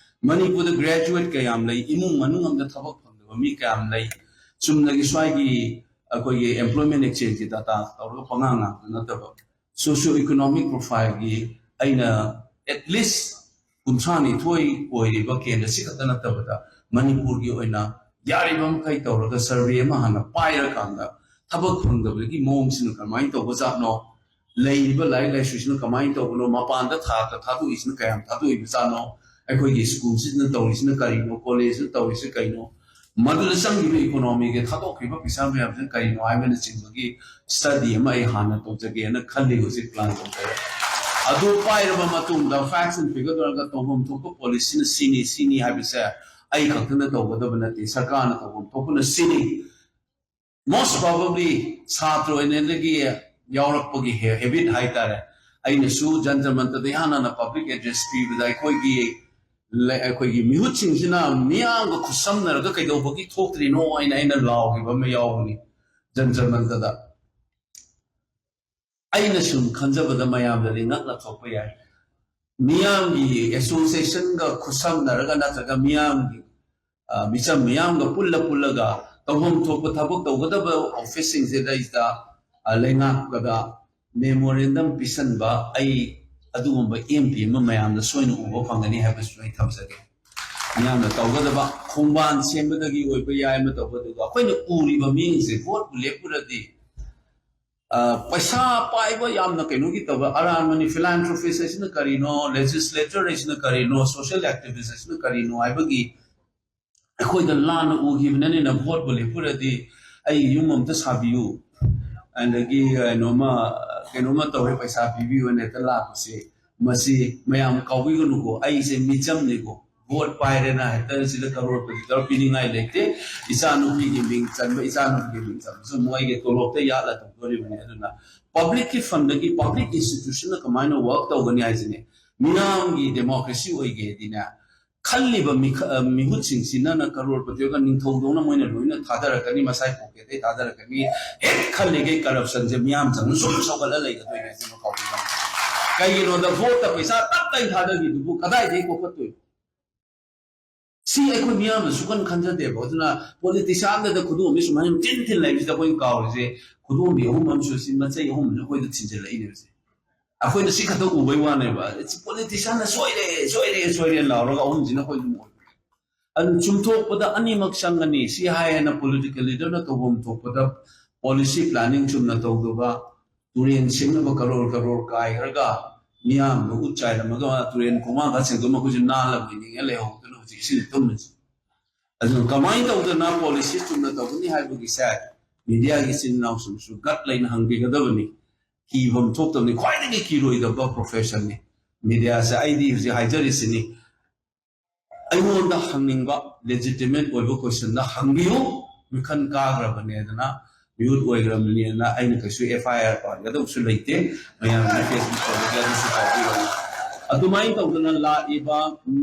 ꯃꯅꯤꯄꯨꯔꯗ ꯒ꯭ꯔꯦꯖꯨꯋꯦꯠ ꯀꯌꯥꯝ ꯂꯩ, ꯏꯃꯨꯡ ꯃꯅꯨꯡ ꯑꯃꯗ ꯊꯕꯛ ꯐꯪꯗꯕ ꯃꯤ ꯀꯌꯥꯝ ꯂꯩ, ꯆꯨꯝꯅꯒꯤ ꯁ꯭ꯋꯥꯏꯒꯤ ꯑꯩꯈꯣꯏꯒꯤ ꯑꯦꯝꯄ꯭ꯂꯣꯏꯃꯦꯟ ꯑꯦꯛꯁꯆꯦꯟꯖꯀꯤ ꯗꯥꯇꯥ ꯇꯧꯔꯒ ꯄꯉꯥꯡ ꯉꯥꯡꯕ ꯅꯠꯇꯕ, ꯁꯣꯁꯤꯌꯣ ꯏꯀꯣꯅꯣꯃꯤꯛ ꯄ꯭ꯔꯣꯐꯥꯏꯜꯒꯤ ꯑꯩꯅ ꯑꯦꯠ ꯂꯤꯁ ꯀꯨꯟꯊ꯭ꯔꯥ ꯅꯤꯊꯣꯏ ꯑꯣꯏꯔꯤꯕ ꯀꯦꯟꯗ꯭ꯔꯁꯤ ꯈꯛꯇ ꯅꯠꯇꯕꯗ ꯃꯅꯤꯄꯨꯔꯒꯤ ꯑꯣꯏꯅ ꯌꯥꯔꯤꯕ ꯃꯈꯩ ꯇꯧꯔꯒ ꯁꯔꯚꯦ ꯑꯃ ꯍꯥꯟꯅ ꯄꯥꯏꯔꯀꯥꯟꯗ ꯊꯕꯛ ꯐꯪꯗꯕꯒꯤ ꯃꯑꯣꯡꯁꯤꯅ ꯀꯃꯥꯏꯅ ꯇꯧꯕꯖꯥꯠꯅꯣ, ꯂꯩꯔꯤꯕ ꯂꯥꯏꯔꯤꯛ ꯂꯥꯏꯁꯨꯁꯤꯅ ꯀꯃꯥꯏꯅ ꯇꯧꯕꯅꯣ, ꯃꯄꯥꯟꯗ ꯊꯥꯛꯇ ꯊꯥꯗꯣꯛꯏꯁꯤꯅ ꯀꯌꯥꯝ ꯊꯥꯗꯣꯛꯏꯕꯖꯥꯠꯅꯣ, ꯑꯩꯈꯣꯏꯒꯤ ꯁ꯭ꯀꯨꯜꯁꯤꯅ ꯇꯧꯔꯤꯁꯤꯅ ꯀꯔꯤꯅꯣ, ꯀꯣꯂꯦꯖꯁꯤꯅ ꯇꯧꯔꯤꯁꯤ ꯀꯩꯅꯣ, ꯃꯗꯨꯗ ꯆꯪꯈꯤꯕ ꯏꯀꯣꯅꯣꯃꯤꯒꯤ ꯊꯥꯗꯣꯛꯈꯤꯕ ꯄꯩꯁꯥ ꯃꯌꯥꯝꯁꯤꯅ ꯀꯔꯤꯅꯣ ꯍꯥꯏꯕꯅꯆꯤꯡꯕꯒꯤ ꯁ꯭ꯇꯗꯤ ꯑꯃ ꯑꯩ ꯍꯥꯟꯅ ꯇꯧꯖꯒꯦꯅ ꯈꯜꯂꯤ, ꯍꯧꯖꯤꯛ ꯄ꯭ꯂꯥꯟ ꯇꯧꯖꯔꯦ꯫ ꯑꯗꯨ ꯄꯥꯏꯔꯕ ꯃꯇꯨꯡꯗ ꯐꯦꯛꯁ ꯑꯦꯟ ꯐꯤꯒꯔ ꯑꯣꯏꯔꯒ ꯇꯧꯐꯝ ꯊꯣꯛꯄ ꯄꯣꯂꯤꯁꯤꯅ ꯁꯤꯅꯤ, ꯁꯤꯅꯤ ꯍꯥꯏꯕꯁꯦ ꯑꯩ ꯈꯛꯇꯅ ꯇꯧꯒꯗꯕ ꯅꯠꯇꯦ, ꯁꯔꯀꯥꯔꯅ ꯇꯧꯐꯝ ꯊꯣꯛꯄꯅ ꯁꯤꯅꯤ꯫ ꯃꯣꯁ ꯄ꯭ꯔꯣꯕꯦꯕ꯭ꯂꯤ ꯁꯥꯇ꯭ꯔ ꯑꯣꯏꯅꯗꯒꯤ ꯌꯥꯎꯔꯛꯄꯒꯤ ꯍꯦ-, ꯍꯦꯕꯤꯠ ꯍꯥꯏꯇꯥꯔꯦ꯫ ꯑꯩꯅꯁꯨ ꯖꯟꯇꯔ ꯃꯟꯇꯔꯗ ꯏꯍꯥꯟ ꯍꯥꯟꯅ ꯄꯕ꯭ꯂꯤꯛ ꯑꯦꯗ꯭ꯔꯦꯁ ꯄꯤꯕꯗ ꯑꯩꯈꯣꯏꯒꯤ ꯂꯩ-, ꯑꯩꯈꯣꯏꯒꯤ ꯃꯤꯍꯨꯠꯁꯤꯡꯁꯤꯅ ꯃꯤꯌꯥꯝꯒ ꯈꯨꯠꯁꯝꯅꯔꯒ ꯀꯩꯗꯧꯕꯒꯤ ꯊꯣꯛꯇ꯭ꯔꯤꯅꯣ ꯍꯥꯏꯅ ꯑꯩꯅ ꯂꯥꯎꯈꯤꯕ ꯑꯃ ꯌꯥꯎꯕꯅꯤ ꯖꯟꯇꯔ ꯃꯟꯇꯔꯗ꯫ ꯑꯩꯅ ꯁꯨꯝ ꯈꯟꯖꯕꯗ ꯃꯌꯥꯝꯗꯗꯤ ꯉꯛꯅ ꯊꯣꯛꯄ ꯌꯥꯏ꯫ ꯃꯤꯌꯥꯝꯒꯤ ꯑꯦꯁꯣꯁꯤꯌꯦꯁꯟꯒ ꯈꯨꯠꯁꯝꯅꯔꯒ ꯅꯠꯇ꯭ꯔꯒ ꯃꯤꯌꯥꯝꯒꯤ, ꯑ, ꯃꯤꯆꯝ ꯃꯤꯌꯥꯝꯒ ꯄꯨꯜꯂ ꯄꯨꯜꯂꯒ ꯇꯧꯐꯝ ꯊꯣꯛꯄ ꯊꯕꯛ ꯇꯧꯒꯗꯕ ꯑꯣꯐꯤꯁꯁꯤꯡꯁꯤꯗꯩꯗ, ꯑ, ꯂꯩꯉꯥꯛꯄꯗ ꯃꯦꯃꯣꯔꯦꯟꯗꯝ ꯄꯤꯁꯟꯕ, ꯑꯩ ꯑꯗꯨꯒꯨꯝꯕ ꯑꯦꯝ ꯄꯤ ꯑꯃ ꯃꯌꯥꯝꯅ ꯁꯣꯏꯅ ꯎꯕ ꯐꯪꯒꯅꯤ ꯍꯥꯏꯕꯁꯨ ꯑꯩ ꯊꯝꯖꯒꯦ꯫ ꯃꯤꯌꯥꯝꯅ ꯇꯧꯒꯗꯕ ꯈꯣꯡꯕꯥꯟ ꯁꯦꯝꯕꯗꯒꯤ ꯑꯣꯏꯕ ꯌꯥꯏ, ꯑꯃ ꯇꯧꯕꯗꯨꯒ ꯑꯩꯈꯣꯏꯅ ꯎꯔꯤꯕ ꯃꯤꯁꯦ ꯚꯣꯠꯄꯨ ꯂꯦꯞꯄꯨꯔꯗꯤ, ꯑ, ꯄꯩꯁꯥ ꯄꯥꯏꯕ ꯌꯥꯝꯅ ꯀꯩꯅꯣꯒꯤ ꯇꯧꯕ ꯑꯔꯥꯟꯕꯅꯤ꯫ ꯐꯤꯂꯥꯟꯊ꯭ꯔꯣꯐꯤꯁ ꯍꯥꯏꯁꯤꯅ ꯀꯔꯤꯅꯣ, ꯂꯦꯖꯤꯁꯂꯦꯇꯔ ꯍꯥꯏꯁꯤꯅ ꯀꯔꯤꯅꯣ, ꯁꯣꯁꯤꯌꯦꯜ ꯑꯦꯛꯇꯤꯚꯤꯁ ꯍꯥꯏꯁꯤꯅ ꯀꯔꯤꯅꯣ ꯍꯥꯏꯕꯒꯤ ꯑꯩꯈꯣꯏꯗ ꯂꯥꯟꯅ ꯎꯈꯤꯕꯅꯅꯤꯅ ꯚꯣꯠꯄꯨ ꯂꯦꯞꯄꯨꯔꯗꯤ ꯑꯩ ꯌꯨꯝ ꯑꯝꯇ ꯁꯥꯕꯤꯌꯨ, ꯑꯗꯒꯤ ꯀꯩꯅꯣꯃ, ꯀꯩꯅꯣꯃ ꯇꯧꯔꯦ ꯄꯩꯁꯥ ꯄꯤꯕꯤꯌꯨꯅ ꯍꯦꯛꯇ ꯂꯥꯛꯄꯁꯦ, ꯃꯁꯤ ꯃꯌꯥꯝ ꯀꯥꯎꯕꯤꯒꯅꯨꯀꯣ꯫ ꯑꯩꯁꯦ ꯃꯤꯆꯝꯅꯤꯀꯣ, ꯚꯣꯠ ꯄꯥꯏꯔꯦꯅ ꯍꯦꯛꯇ ꯁꯤꯗ ꯀꯔꯣꯔꯄꯇꯤ ꯇꯧꯔ ꯄꯤꯅꯤꯡꯉꯥꯏ ꯂꯩꯇꯦ꯫ ꯏꯆꯥꯅꯨꯄꯤꯒꯤ ꯃꯤꯡ ꯆꯟꯕ, ꯏꯆꯥꯅꯨꯄꯤꯒꯤ ꯃꯤꯡ ꯆꯟꯕꯁꯨ ꯃꯣꯏꯒꯤ ꯇꯣꯂꯣꯞꯇ ꯌꯥꯠꯂ ꯇꯧꯗꯣꯔꯤꯕꯅꯤ꯫ ꯑꯗꯨꯅ ꯄꯕ꯭ꯂꯤꯛꯀꯤ ꯐꯟꯗꯒꯤ ꯄꯕ꯭ꯂꯤꯛ ꯏꯟꯁꯇꯤꯇ꯭ꯌꯨꯁꯟꯅ ꯀꯃꯥꯏꯅ ꯋꯥꯔꯛ ꯇꯧꯒꯅꯤ ꯍꯥꯏꯁꯤꯅꯦ꯫ ꯃꯤꯌꯥꯝꯒꯤ ꯗꯦꯃꯣꯀ꯭ꯔꯦꯁꯤ ꯑꯣꯏꯒꯦꯗꯤꯅꯦ, ꯈꯜꯂꯤꯕ ꯃꯤꯈ-, ꯑ, ꯃꯤꯍꯨꯠꯁꯤꯡꯁꯤꯅꯅ ꯀꯔꯣꯔꯄꯇꯤꯒ ꯅꯤꯡꯊꯧꯗꯧꯅ ꯃꯣꯏꯅ ꯂꯣꯏꯅ ꯊꯥꯗꯔꯛꯀꯅꯤ, ꯃꯁꯥꯏ ꯄꯣꯀꯦꯠꯇꯩ ꯊꯥꯗꯔꯛꯀꯅꯤ꯫ ꯍꯦꯛ ꯈꯜꯂꯤꯈꯩ ꯀꯔꯞꯁꯟꯁꯦ ꯃꯤꯌꯥꯝ ꯆꯪꯅ ꯁꯨꯝ ꯁꯧꯒꯠꯂ ꯂꯩꯒꯗꯣꯏꯅꯦ ꯁꯤꯃ ꯀꯥꯎꯕꯤꯒꯅꯨ꯫ ꯀꯩꯒꯤꯅꯣꯗ ꯚꯣꯠꯇ ꯄꯩꯁꯥ ꯇꯞ ꯇꯥꯏ ꯊꯥꯗꯈꯤꯗꯨꯕꯨ ꯀꯗꯥꯏꯗꯒꯤ ꯀꯣꯛꯈꯠꯇꯣꯏꯅꯣ? ꯁꯤ ꯑꯩꯈꯣꯏ ꯃꯤꯌꯥꯝꯅ ꯁꯨꯛꯈꯟ ꯈꯟꯖꯗꯦꯕ꯫ ꯑꯗꯨꯅ ꯄꯣꯂꯤꯇꯤꯁꯤꯌꯥꯟꯗꯗ ꯈꯨꯗꯣꯝꯕꯤ ꯁꯨꯃꯥꯏꯅ ꯊꯤꯟ ꯊꯤꯟ ꯂꯩꯕꯁꯤꯗ ꯑꯩꯈꯣꯏꯅ ꯀꯥꯎꯔꯤꯁꯦ ꯈꯨꯗꯣꯝꯕꯤ ꯑꯍꯨꯝ ꯑꯃꯁꯨ ꯁꯤ ꯃꯆꯩ ꯑꯍꯨꯝꯁꯤꯅ ꯑꯩꯈꯣꯏꯗ ꯊꯤꯟꯖꯤꯜꯂꯛꯏꯅꯦꯕ ꯁꯦ꯫ ꯑꯩꯈꯣꯏꯅ ꯁꯤ ꯈꯛꯇ ꯎꯕꯩ ꯋꯥꯅꯦꯕ꯫ ꯁꯤ ꯄꯣꯂꯤꯇꯤꯁꯤꯌꯥꯟꯅ ꯁꯣꯏꯔꯦ, ꯁꯣꯏꯔꯦ, ꯁꯣꯏꯔꯦ ꯂꯥꯎꯔꯒ ꯑꯍꯨꯝꯁꯤꯅ ꯑꯩꯈꯣꯏ ꯑꯗꯨꯝ ꯑꯣꯏꯕ꯫ ꯑꯗꯨ ꯆꯨꯝꯊꯣꯛꯄꯗ ꯑꯅꯤꯃꯛ ꯆꯪꯒꯅꯤ꯫ ꯁꯤ ꯍꯥꯏ ꯍꯥꯏꯅ ꯄꯣꯂꯤꯇꯤꯀꯦꯜ ꯂꯤꯗꯔꯅ ꯇꯧꯐꯝ ꯊꯣꯛꯄꯗ ꯄꯣꯂꯤꯁꯤ ꯄ꯭ꯂꯥꯅꯤꯡ ꯆꯨꯝꯅ ꯇꯧꯗꯕ, ꯇꯨꯔꯦꯟ ꯁꯦꯝꯅꯕ ꯀꯔꯣꯔ ꯀꯔꯣꯔ ꯀꯥꯏꯈ꯭ꯔꯒ ꯃꯤꯌꯥꯝꯗ ꯎꯠ ꯆꯥꯏꯔꯝꯃꯒ ꯇꯨꯔꯦꯟ ꯈꯣꯡꯕꯥꯡ ꯈꯔ ꯁꯦꯡꯗꯣꯛꯑꯝꯃ ꯑꯩꯈꯣꯏꯁꯨ ꯅꯥꯜꯂꯒ ꯂꯩꯅꯤꯡꯉ ꯂꯩꯍꯧꯗꯅ ꯍꯧꯖꯤꯛ ꯏꯁꯤꯡ ꯊꯨꯝꯃꯤꯁꯦ꯫ ꯑꯗꯨꯅ ꯀꯃꯥꯏꯅ ꯇꯧꯗꯅ ꯄꯣꯂꯤꯁꯤ ꯆꯨꯝꯅ ꯇꯧꯒꯅꯤ ꯍꯥꯏꯕꯒꯤꯁꯦ ꯃꯤꯗꯤꯌꯥꯒꯤ ꯏꯆꯤꯟ ꯏꯅꯥꯎꯁꯤꯡꯁꯨ ꯒꯠ ꯂꯩꯅ ꯍꯪꯕꯤꯒꯗꯕꯅꯤ꯫ ꯀꯤꯐꯝ ꯊꯣꯛꯇꯕꯅꯤ, ꯈ꯭ꯋꯥꯏꯗꯒꯤ ꯀꯤꯔꯣꯏꯗꯕ ꯄ꯭ꯔꯣꯐꯦꯁꯟꯅꯤ ꯃꯤꯗꯤꯌꯥꯁꯦ꯫ ꯑꯩꯗꯤ ꯍꯧꯖꯤꯛ ꯍꯥꯏꯖꯔꯤꯁꯤꯅꯤ, ꯑꯩꯉꯣꯟꯗ ꯍꯪꯅꯤꯡꯕ ꯂꯦꯖꯤꯇꯤꯃꯦꯠ ꯑꯣꯏꯕ ꯀꯣꯏꯁꯟꯗ ꯍꯪꯕꯤꯌꯨ, ꯃꯤꯈꯜ ꯀꯥꯈ꯭ꯔꯕꯅꯦꯗꯅ ꯃꯤꯍꯨꯠ ꯑꯣꯏꯈ꯭ꯔꯕꯅꯤꯅ ꯑꯩꯅ ꯀꯩꯁꯨ ꯑꯦꯐ ꯑꯥꯏ ꯑꯥꯔ ꯄꯥꯟꯒꯗꯕꯁꯨ ꯂꯩꯇꯦ꯫ ꯃꯌꯥꯝꯅ ꯐꯦꯁꯕꯨꯛ ꯇꯧꯔꯒ ꯑꯗꯨꯁꯨ ꯇꯧꯕꯤꯔꯝꯃꯤ꯫ ꯑꯗꯨꯃꯥꯏꯅ ꯇꯧꯗꯅ ꯂꯥꯛꯏꯕ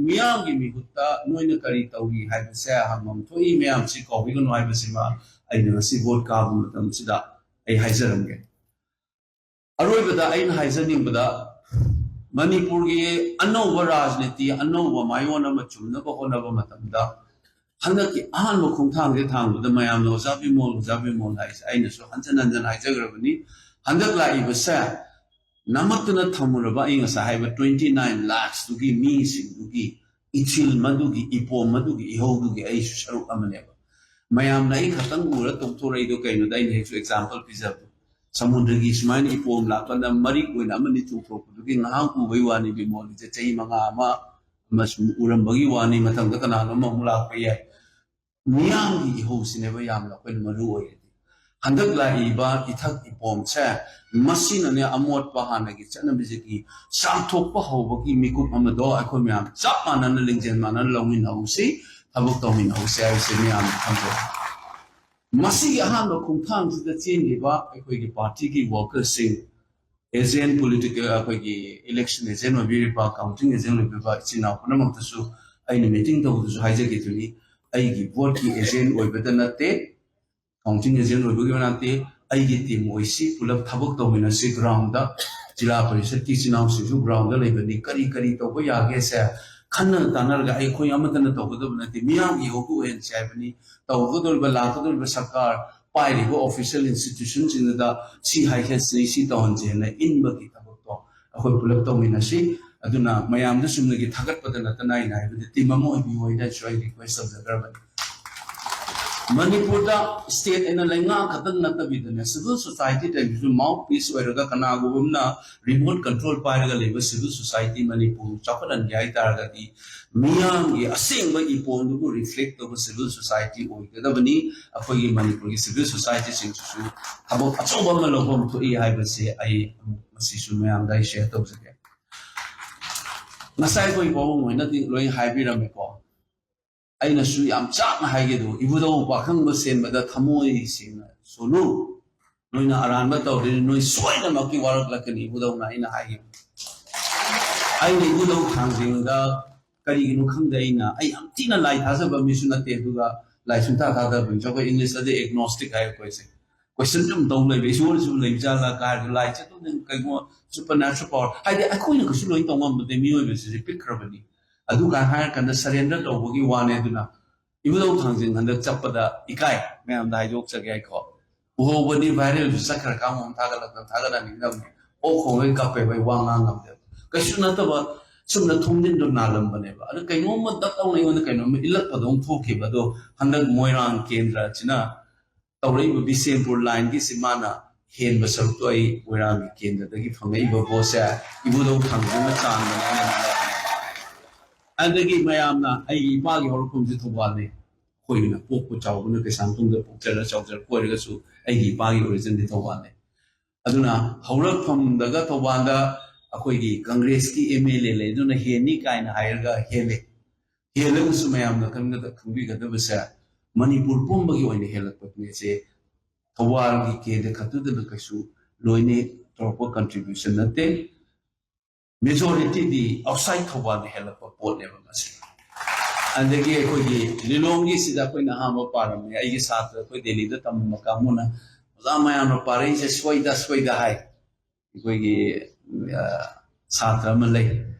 ꯃꯤꯌꯥꯝꯒꯤ ꯃꯤꯍꯨꯠꯇ ꯅꯣꯏꯅ ꯀꯔꯤ ꯇꯧꯔꯤ ꯍꯥꯏꯕꯁꯦ ꯍꯪꯐꯝ ꯊꯣꯛꯏ꯫ ꯃꯌꯥꯝꯁꯤ ꯀꯥꯎꯕꯤꯒꯅꯨ ꯍꯥꯏꯕꯁꯤꯃ ꯑꯩꯅ ꯉꯁꯤ ꯚꯣꯠ ꯀꯥꯕ ꯃꯇꯝꯁꯤꯗ ꯑꯩ ꯍꯥꯏꯖꯔꯝꯒꯦ꯫ ꯑꯔꯣꯏꯕꯗ ꯑꯩꯅ ꯍꯥꯏꯖꯅꯤꯡꯕꯗ, ꯃꯅꯤꯄꯨꯔꯒꯤ ꯑꯅꯧꯕ ꯔꯥꯖꯅꯤꯇꯤ, ꯑꯅꯧꯕ ꯃꯥꯏꯑꯣꯟ ꯑꯃ ꯆꯨꯝꯅꯕ ꯍꯣꯠꯅꯕ ꯃꯇꯝꯗ ꯍꯟꯗꯛꯀꯤ ꯑꯍꯥꯟꯕ ꯈꯣꯡꯊꯥꯡꯁꯦ ꯊꯥꯡꯕꯗ ꯃꯌꯥꯝꯅ "ꯑꯣꯖꯥ ꯕꯤꯃꯣꯜ, ꯑꯣꯖꯥ ꯕꯤꯃꯣꯜ" ꯍꯥꯏꯁꯦ ꯑꯩꯅꯁꯨ ꯍꯟꯖꯟ ꯍꯟꯖꯟ ꯍꯥꯏꯖꯈ꯭ꯔꯕꯅꯤ꯫ ꯍꯟꯗꯛ ꯂꯥꯛꯏꯕꯁꯦ ꯅꯝꯃꯛꯇꯨꯅ ꯊꯝꯃꯨꯔꯕ ꯑꯩ ꯉꯁꯥꯏ ꯍꯥꯏꯕ twenty nine lakhs ꯇꯨꯒꯤ ꯃꯤꯁꯤꯡꯗꯨꯒꯤ ꯏꯊꯤꯜ ꯃꯗꯨꯒꯤ, ꯏꯄꯣꯝ ꯃꯗꯨꯒꯤ, ꯏꯍꯧꯗꯨꯒꯤ ꯑꯩꯁꯨ ꯁꯔꯨꯛ ꯑꯃꯅꯦꯕ꯫ ꯃꯌꯥꯝꯅ ꯑꯩ ꯈꯛꯇꯪ ꯎꯔ ꯇꯣꯛꯊꯣꯔꯛꯏꯗꯣ ꯀꯩꯅꯣꯗ ꯑꯩꯅ ꯍꯦꯛꯁꯨ ꯑꯦꯛꯖꯥꯝꯄꯜ ꯄꯤꯖꯕꯗꯣ, ꯁꯃꯨꯗ꯭ꯔꯒꯤ ꯁꯨꯃꯥꯏꯅ ꯏꯄꯣꯝ ꯂꯥꯛꯄꯗ ꯃꯔꯤꯛ ꯑꯣꯏꯅ ꯑꯃꯅꯤ ꯆꯣꯡꯊꯣꯛꯄꯗꯨꯒꯤ ꯉꯥꯏꯍꯥꯛ ꯎꯕꯩ ꯋꯥꯅꯤ꯫ ꯕꯤꯃꯣꯜꯒꯤꯁꯦ ꯆꯍꯤ ꯃꯉꯥ ꯑꯃ ꯑꯃ ꯁꯨꯝ ꯎꯔꯝꯕꯒꯤ ꯋꯥꯅꯤ, ꯃꯊꯪꯗ ꯀꯅꯥꯅꯣꯝ ꯑꯃꯨꯛ ꯂꯥꯛꯄ ꯌꯥꯏ꯫ ꯃꯤꯌꯥꯝꯒꯤ ꯏꯍꯧꯁꯤꯅꯦꯕ ꯌꯥꯝꯅ ꯑꯩꯈꯣꯏꯅ ꯃꯔꯨ ꯑꯣꯏꯔꯤꯗꯤ꯫ ꯍꯟꯗꯛ ꯂꯥꯛꯏꯕ ꯏꯊꯛ ꯏꯄꯣꯝꯁꯦ, ꯃꯁꯤꯅꯅꯦ ꯑꯃꯣꯠꯄ ꯍꯥꯟꯅꯒꯤ ꯆꯠꯅꯕꯤꯁꯤꯒꯤ ꯆꯥꯝꯊꯣꯛꯄ ꯍꯧꯕꯒꯤ ꯃꯤꯀꯨꯞ ꯑꯃꯗꯣ ꯑꯩꯈꯣꯏ ꯃꯌꯥꯝ ꯆꯞ ꯃꯥꯟꯅꯅ ꯂꯤꯡꯖꯦꯜ ꯃꯥꯟꯅꯅ ꯂꯧꯃꯤꯟꯅꯍꯧꯁꯤ, ꯊꯕꯛ ꯇꯧꯃꯤꯟꯅꯍꯧꯁꯤ ꯍꯥꯏꯕꯁꯤ ꯃꯌꯥꯝꯅ ꯈꯪꯖꯧ꯫ ꯃꯁꯤꯒꯤ ꯑꯍꯥꯟꯕ ꯈꯣꯡꯊꯥꯡꯁꯤꯗ ꯆꯦꯟꯂꯤꯕ ꯑꯩꯈꯣꯏꯒꯤ ꯄꯥꯔꯇꯤꯒꯤ ꯋꯥꯔꯀꯔꯁꯤꯡ, ꯑꯦꯖꯦꯟ ꯄꯣꯂꯤꯇꯤꯀꯦꯜ, ꯑꯩꯈꯣꯏꯒꯤ ꯏꯂꯦꯛꯁꯟ ꯑꯦꯖꯦꯟ ꯑꯣꯏꯕꯤꯔꯤꯕ, ꯀꯥꯎꯟꯇꯤꯡ ꯑꯦꯖꯦꯟ ꯑꯣꯏꯕꯤꯔꯤꯕ ꯏꯆꯤꯟ ꯏꯅꯥꯎ ꯄꯨꯝꯅꯃꯛꯇꯁꯨ ꯑꯩꯅ ꯃꯤꯇꯤꯡ ꯇꯧꯕꯗꯁꯨ ꯍꯥꯏꯖꯈꯤꯗꯨꯅꯤ, ꯑꯩꯒꯤ ꯚꯣꯠꯀꯤ ꯑꯦꯖꯦꯟ ꯑꯣꯏꯕꯗ ꯅꯠꯇꯦ, ꯀꯥꯎꯟꯇꯤꯡ ꯑꯦꯖꯦꯟ ꯑꯣꯏꯕꯒꯤ ꯅꯠꯇꯦ, ꯑꯩꯒꯤ ꯇꯤꯝ ꯑꯣꯏꯁꯤ, ꯄꯨꯂꯞ ꯊꯕꯛ ꯇꯧꯃꯤꯟꯅꯁꯤ꯫ ꯒ꯭ꯔꯥꯎꯟꯗ ꯖꯤꯂꯥ ꯄꯔꯤꯁꯠꯀꯤ ꯏꯆꯤꯟ ꯏꯅꯥꯎꯁꯤꯡꯁꯨ ꯒ꯭ꯔꯥꯎꯟꯗ ꯂꯩꯕꯅꯤ, ꯀꯔꯤ ꯀꯔꯤ ꯇꯧꯕ ꯌꯥꯒꯦꯁꯦ ꯈꯟꯅ ꯇꯥꯟꯅꯔꯒ ꯑꯩꯈꯣꯏ ꯑꯃꯠꯇꯅ ꯇꯧꯒꯗꯕ ꯅꯠꯇꯦ, ꯃꯤꯌꯥꯝꯒꯤ ꯏꯍꯧꯗꯨ ꯑꯣꯏꯍꯟꯁꯤ ꯍꯥꯏꯕꯅꯤ꯫ ꯇꯧꯒꯗꯧꯔꯤꯕ, ꯂꯥꯛꯀꯗꯧꯔꯤꯕ ꯁꯔꯀꯥꯔ, ꯄꯥꯏꯔꯤꯕ ꯑꯣꯐꯤꯁꯤꯌꯦꯜ ꯏꯟꯁꯇꯤꯇ꯭ꯌꯨꯁꯟꯁꯤꯡꯗꯨꯗ ꯁꯤ ꯍꯥꯏꯍꯟꯁꯤ, ꯁꯤ ꯇꯧꯍꯟꯁꯤ ꯍꯥꯏꯅ ꯏꯟꯕꯒꯤ ꯊꯕꯛꯇꯣ ꯑꯩꯈꯣꯏ ꯄꯨꯂꯞ ꯇꯧꯃꯤꯟꯅꯁꯤ꯫ ꯑꯗꯨꯅ ꯃꯌꯥꯝꯗ ꯆꯨꯝꯅꯒꯤ ꯊꯥꯒꯠꯄꯗ ꯅꯠꯇꯅ ꯑꯩꯅ ꯍꯥꯏꯕꯗꯤ ꯇꯤꯝ ꯑꯃ ꯑꯣꯏꯕꯤꯌꯨ ꯍꯥꯏꯅꯁꯨ ꯑꯩ ꯔꯤꯀ꯭ꯋꯦꯁ ꯇꯧꯖꯈ꯭ꯔꯕꯅꯤ꯫ ꯃꯅꯤꯄꯨꯔꯗ ꯁ꯭ꯇꯦꯠ ꯑꯩꯅ ꯂꯩꯉꯥꯛ ꯈꯛꯇꯪ ꯅꯠꯇꯕꯤꯗꯅꯦ, ꯁꯤꯚꯤꯜ ꯁꯣꯁꯥꯏꯇꯤ ꯇꯧꯔꯤꯕꯁꯨ ꯃꯥꯎꯠ ꯄꯤꯁ ꯑꯣꯏꯔꯒ ꯀꯅꯥꯒꯨꯝꯕ ꯑꯃꯅ ꯔꯤꯃꯣꯠ ꯀꯟꯇ꯭ꯔꯣꯜ ꯄꯥꯏꯔꯒ ꯂꯩꯕ ꯁꯤꯚꯤꯜ ꯁꯣꯁꯥꯏꯇꯤ ꯃꯅꯤꯄꯨꯔ ꯆꯥꯎꯈꯠꯍꯟꯒꯦ ꯍꯥꯏ ꯇꯥꯔꯒꯗꯤ ꯃꯤꯌꯥꯝꯒꯤ ꯑꯁꯦꯡꯕ ꯏꯄꯣꯝꯗꯨꯕꯨ ꯔꯤꯐ꯭ꯂꯦꯛ ꯇꯧꯕ ꯁꯤꯚꯤꯜ ꯁꯣꯁꯥꯏꯇꯤ ꯑꯣꯏꯒꯗꯕꯅꯤ꯫ ꯑꯩꯈꯣꯏꯒꯤ ꯃꯅꯤꯄꯨꯔꯒꯤ ꯁꯤꯚꯤꯜ ꯁꯣꯁꯥꯏꯇꯤꯁꯤꯡꯁꯤꯁꯨ ꯊꯕꯛ ꯑꯆꯧꯕ ꯑꯃ ꯂꯧꯐꯝ ꯊꯣꯛꯏ ꯍꯥꯏꯕꯁꯦ ꯑꯩ ꯑꯃꯨꯛ ꯃꯁꯤꯁꯨ ꯃꯌꯥꯝꯗ ꯑꯩ ꯁꯤꯌꯔ ꯇꯧꯖꯒꯦ꯫ ꯉꯁꯥꯏ ꯑꯩꯈꯣꯏ ꯄꯥꯕꯨꯡ ꯍꯣꯏꯅꯗꯤ ꯂꯣꯏ ꯍꯥꯏꯕꯤꯔꯝꯃꯦꯀꯣ꯫ ꯑꯩꯅꯁꯨ ꯌꯥꯝ ꯆꯥꯛꯅ ꯍꯥꯏꯒꯦ ꯑꯗꯨ, ꯏꯕꯨꯙꯧ ꯄꯥꯈꯪꯕ ꯁꯦꯟꯕꯗ ꯊꯃꯣꯏ ꯁꯦꯡꯅ ꯁꯣꯜꯂꯨ, ꯅꯣꯏꯅ ꯑꯔꯥꯟꯕ ꯇꯧꯔꯗꯤ ꯅꯣꯏ ꯁꯣꯏꯗꯅꯃꯛꯀꯤ ꯋꯥꯔꯛꯂꯛꯀꯅꯤ, ꯏꯕꯨꯙꯧꯅ ꯑꯩꯅ ꯍꯥꯏꯈꯤꯕ꯫ ꯑꯩꯅ ꯏꯕꯨꯙꯧ ꯊꯥꯡꯖꯤꯡꯗ ꯀꯔꯤꯒꯤꯅꯣ ꯈꯪꯗꯦ, ꯑꯩꯅ, ꯑꯩ ꯌꯥꯝ ꯊꯤꯅ ꯂꯥꯏ ꯊꯥꯖꯕ ꯃꯤꯁꯨ ꯅꯠꯇꯦ, ꯑꯗꯨꯒ ꯂꯥꯏ ꯁꯨꯡꯊꯥ ꯊꯥꯖꯕ ꯃꯤꯁꯨ, ꯑꯩꯈꯣꯏ ꯏꯪꯂꯤꯁꯇꯗꯤ ꯑꯦꯒꯅꯣꯁꯇꯤꯛ ꯍꯥꯏ ꯑꯩꯈꯣꯏꯁꯦ꯫ ꯀꯣꯏꯁꯟ ꯁꯨꯝ ꯇꯧ ꯂꯩꯕ, ꯏꯁꯣꯔꯁꯨ ꯂꯩꯕ ꯖꯥꯠꯂꯥ ꯀꯥꯏꯔꯒ, ꯂꯥꯏꯁꯦ ꯑꯗꯨꯝ ꯀꯩꯅꯣ ꯁꯨꯄꯔ ꯅꯦꯆꯔꯦꯜ ꯄꯋꯥꯔ ꯍꯥꯏꯗꯤ ꯑꯩꯈꯣꯏꯅ ꯀꯩꯁꯨ ꯂꯣꯏ ꯇꯧ ꯉꯝꯕꯗꯤ, ꯃꯤꯑꯣꯏꯕꯁꯤꯗꯤ ꯄꯤꯛꯈ꯭ꯔꯕꯅꯤ꯫ ꯑꯗꯨꯒ ꯍꯥꯏꯔꯀꯥꯟꯗ ꯁꯔꯦꯟꯗꯔ ꯇꯧꯕꯒꯤ ꯋꯥꯅꯦ꯫ ꯑꯗꯨꯅ ꯏꯕꯨꯙꯧ ꯊꯥꯡꯖꯤꯡ ꯍꯟꯗꯛ ꯆꯠꯄꯗ ꯏꯀꯥꯏ ꯃꯌꯥꯝꯗ ꯍꯥꯏꯗꯣꯛꯆꯒꯦ ꯍꯥꯏꯀꯣ꯫ ꯎꯍꯧꯕꯅꯤ, ꯚꯥꯏꯔꯦꯜꯁꯨ ꯆꯠꯈ꯭ꯔ ꯀꯥꯡꯕꯨ ꯑꯃ ꯊꯥꯒꯠꯂꯛꯇꯅ ꯊꯥꯒꯠꯍꯟꯅꯤꯡꯗꯕꯅꯤ꯫ ꯑꯣꯛ ꯈꯣꯡꯒꯩ ꯀꯞꯄꯦꯕ, ꯑꯩ ꯋꯥ ꯉꯥꯡ ꯉꯝꯗꯦꯕ꯫ ꯀꯩꯁꯨ ꯅꯠꯇꯕ ꯁꯨꯝꯅ ꯊꯣꯡꯖꯤꯟꯗꯣ ꯅꯥꯜꯂꯝꯕꯅꯦꯕ꯫ ꯑꯗꯨ ꯀꯩꯅꯣꯝꯃ ꯗꯛ ꯂꯥꯎꯅ ꯑꯩꯉꯣꯟꯗ ꯀꯩꯅꯣꯝꯃ ꯏꯜꯂꯛꯄꯗꯧ ꯊꯣꯛꯈꯤꯕ꯫ ꯑꯗꯣ ꯍꯟꯗꯛ ꯃꯣꯏꯔꯥꯡ ꯀꯦꯟꯗ꯭ꯔꯁꯤꯅ ꯇꯧꯔꯛꯏꯕ ꯕꯤꯁꯦꯝꯄꯨꯔ ꯂꯥꯏꯟꯒꯤꯁꯤ ꯃꯥꯅ ꯍꯦꯟꯕ ꯁꯔꯨꯛꯇꯣ ꯑꯩ ꯃꯣꯏꯔꯥꯡꯒꯤ ꯀꯦꯟꯗ꯭ꯔꯗꯒꯤ ꯐꯪꯉꯛꯏꯕ ꯚꯣꯠꯁꯦ ꯏꯕꯨꯙꯧ ꯊꯥꯡꯖꯤꯡꯅ ꯆꯥꯟꯕꯅꯦ꯫ ꯑꯗꯒꯤ ꯃꯌꯥꯝꯅ ꯑꯩꯒꯤ ꯏꯄꯥꯒꯤ ꯍꯧꯔꯛꯐꯝꯁꯦ ꯊꯧꯕꯥꯜꯅꯤ꯫ ꯑꯩꯈꯣꯏꯒꯤꯅ ꯄꯣꯛꯄ ꯆꯥꯎꯕꯅ ꯀꯩꯁꯥꯝꯊꯣꯡꯗ ꯄꯣꯛꯆꯔ ꯆꯥꯎꯖꯔꯛꯄ ꯑꯣꯏꯔꯒꯁꯨ ꯑꯩꯒꯤ ꯏꯄꯥꯒꯤ ꯑꯣꯔꯤꯖꯤꯟꯗꯤ ꯊꯧꯕꯥꯜꯅꯤ꯫ ꯑꯗꯨꯅ ꯍꯧꯔꯛꯐꯝꯗꯒ ꯊꯧꯕꯥꯜꯗ ꯑꯩꯈꯣꯏꯒꯤ ꯀꯪꯒ꯭ꯔꯦꯁꯀꯤ ꯑꯦꯝ ꯑꯦꯜ ꯑꯦ ꯂꯩ, ꯑꯗꯨꯅ ꯍꯦꯟꯅꯤ ꯀꯥꯏꯅ ꯍꯥꯏꯔꯒ ꯍꯦꯜꯂꯦ꯫ ꯍꯦꯜꯂꯒꯁꯨ ꯃꯌꯥꯝꯅ ꯈꯪꯒꯗ-, ꯈꯪꯕꯤꯒꯗꯕꯁꯦ, ꯃꯅꯤꯄꯨꯔ ꯄꯨꯝꯕꯒꯤ ꯑꯣꯏꯅ ꯍꯦꯜꯂꯛꯄꯅꯦꯁꯦ ꯊꯧꯕꯥꯜꯒꯤ ꯀꯦꯟꯗ꯭ꯔ ꯈꯛꯇꯗꯅ ꯀꯩꯁꯨ ꯂꯣꯏꯅ ꯇꯧꯔꯛꯄ ꯀꯟꯇ꯭ꯔꯤꯕ꯭ꯌꯨꯁꯟ ꯅꯠꯇꯦ꯫ ꯃꯦꯖꯣꯔꯤꯇꯤꯗꯤ ꯑꯥꯎꯠꯁꯥꯏꯠ ꯊꯧꯕꯥꯜꯗ ꯍꯦꯜꯂꯛꯄ ꯄꯣꯠꯅꯦꯕ ꯃꯁꯤ꯫ ꯑꯗꯒꯤ ꯑꯩꯈꯣꯏꯒꯤ ꯂꯤꯂꯣꯡꯒꯤꯁꯤꯗ ꯑꯩꯈꯣꯏꯅ ꯑꯍꯥꯟꯕ ꯄꯥꯔꯝꯃꯦ꯫ ꯑꯩꯒꯤ ꯁꯥꯇ꯭ꯔ ꯑꯩꯈꯣꯏ ꯗꯦꯜꯂꯤꯗ ꯇꯝꯃꯝꯕ ꯀꯥꯡꯕꯨꯅ, "ꯑꯣꯖꯥ, ꯃꯌꯥꯝꯅ ꯄꯥꯔꯛꯏꯁꯦ ꯁꯣꯏꯗ ꯁꯣꯏꯗ" ꯍꯥꯏ꯫ ꯑꯩꯈꯣꯏꯒꯤ, ꯑ, ꯁꯥꯇ꯭ꯔ ꯑꯃ ꯂꯩ,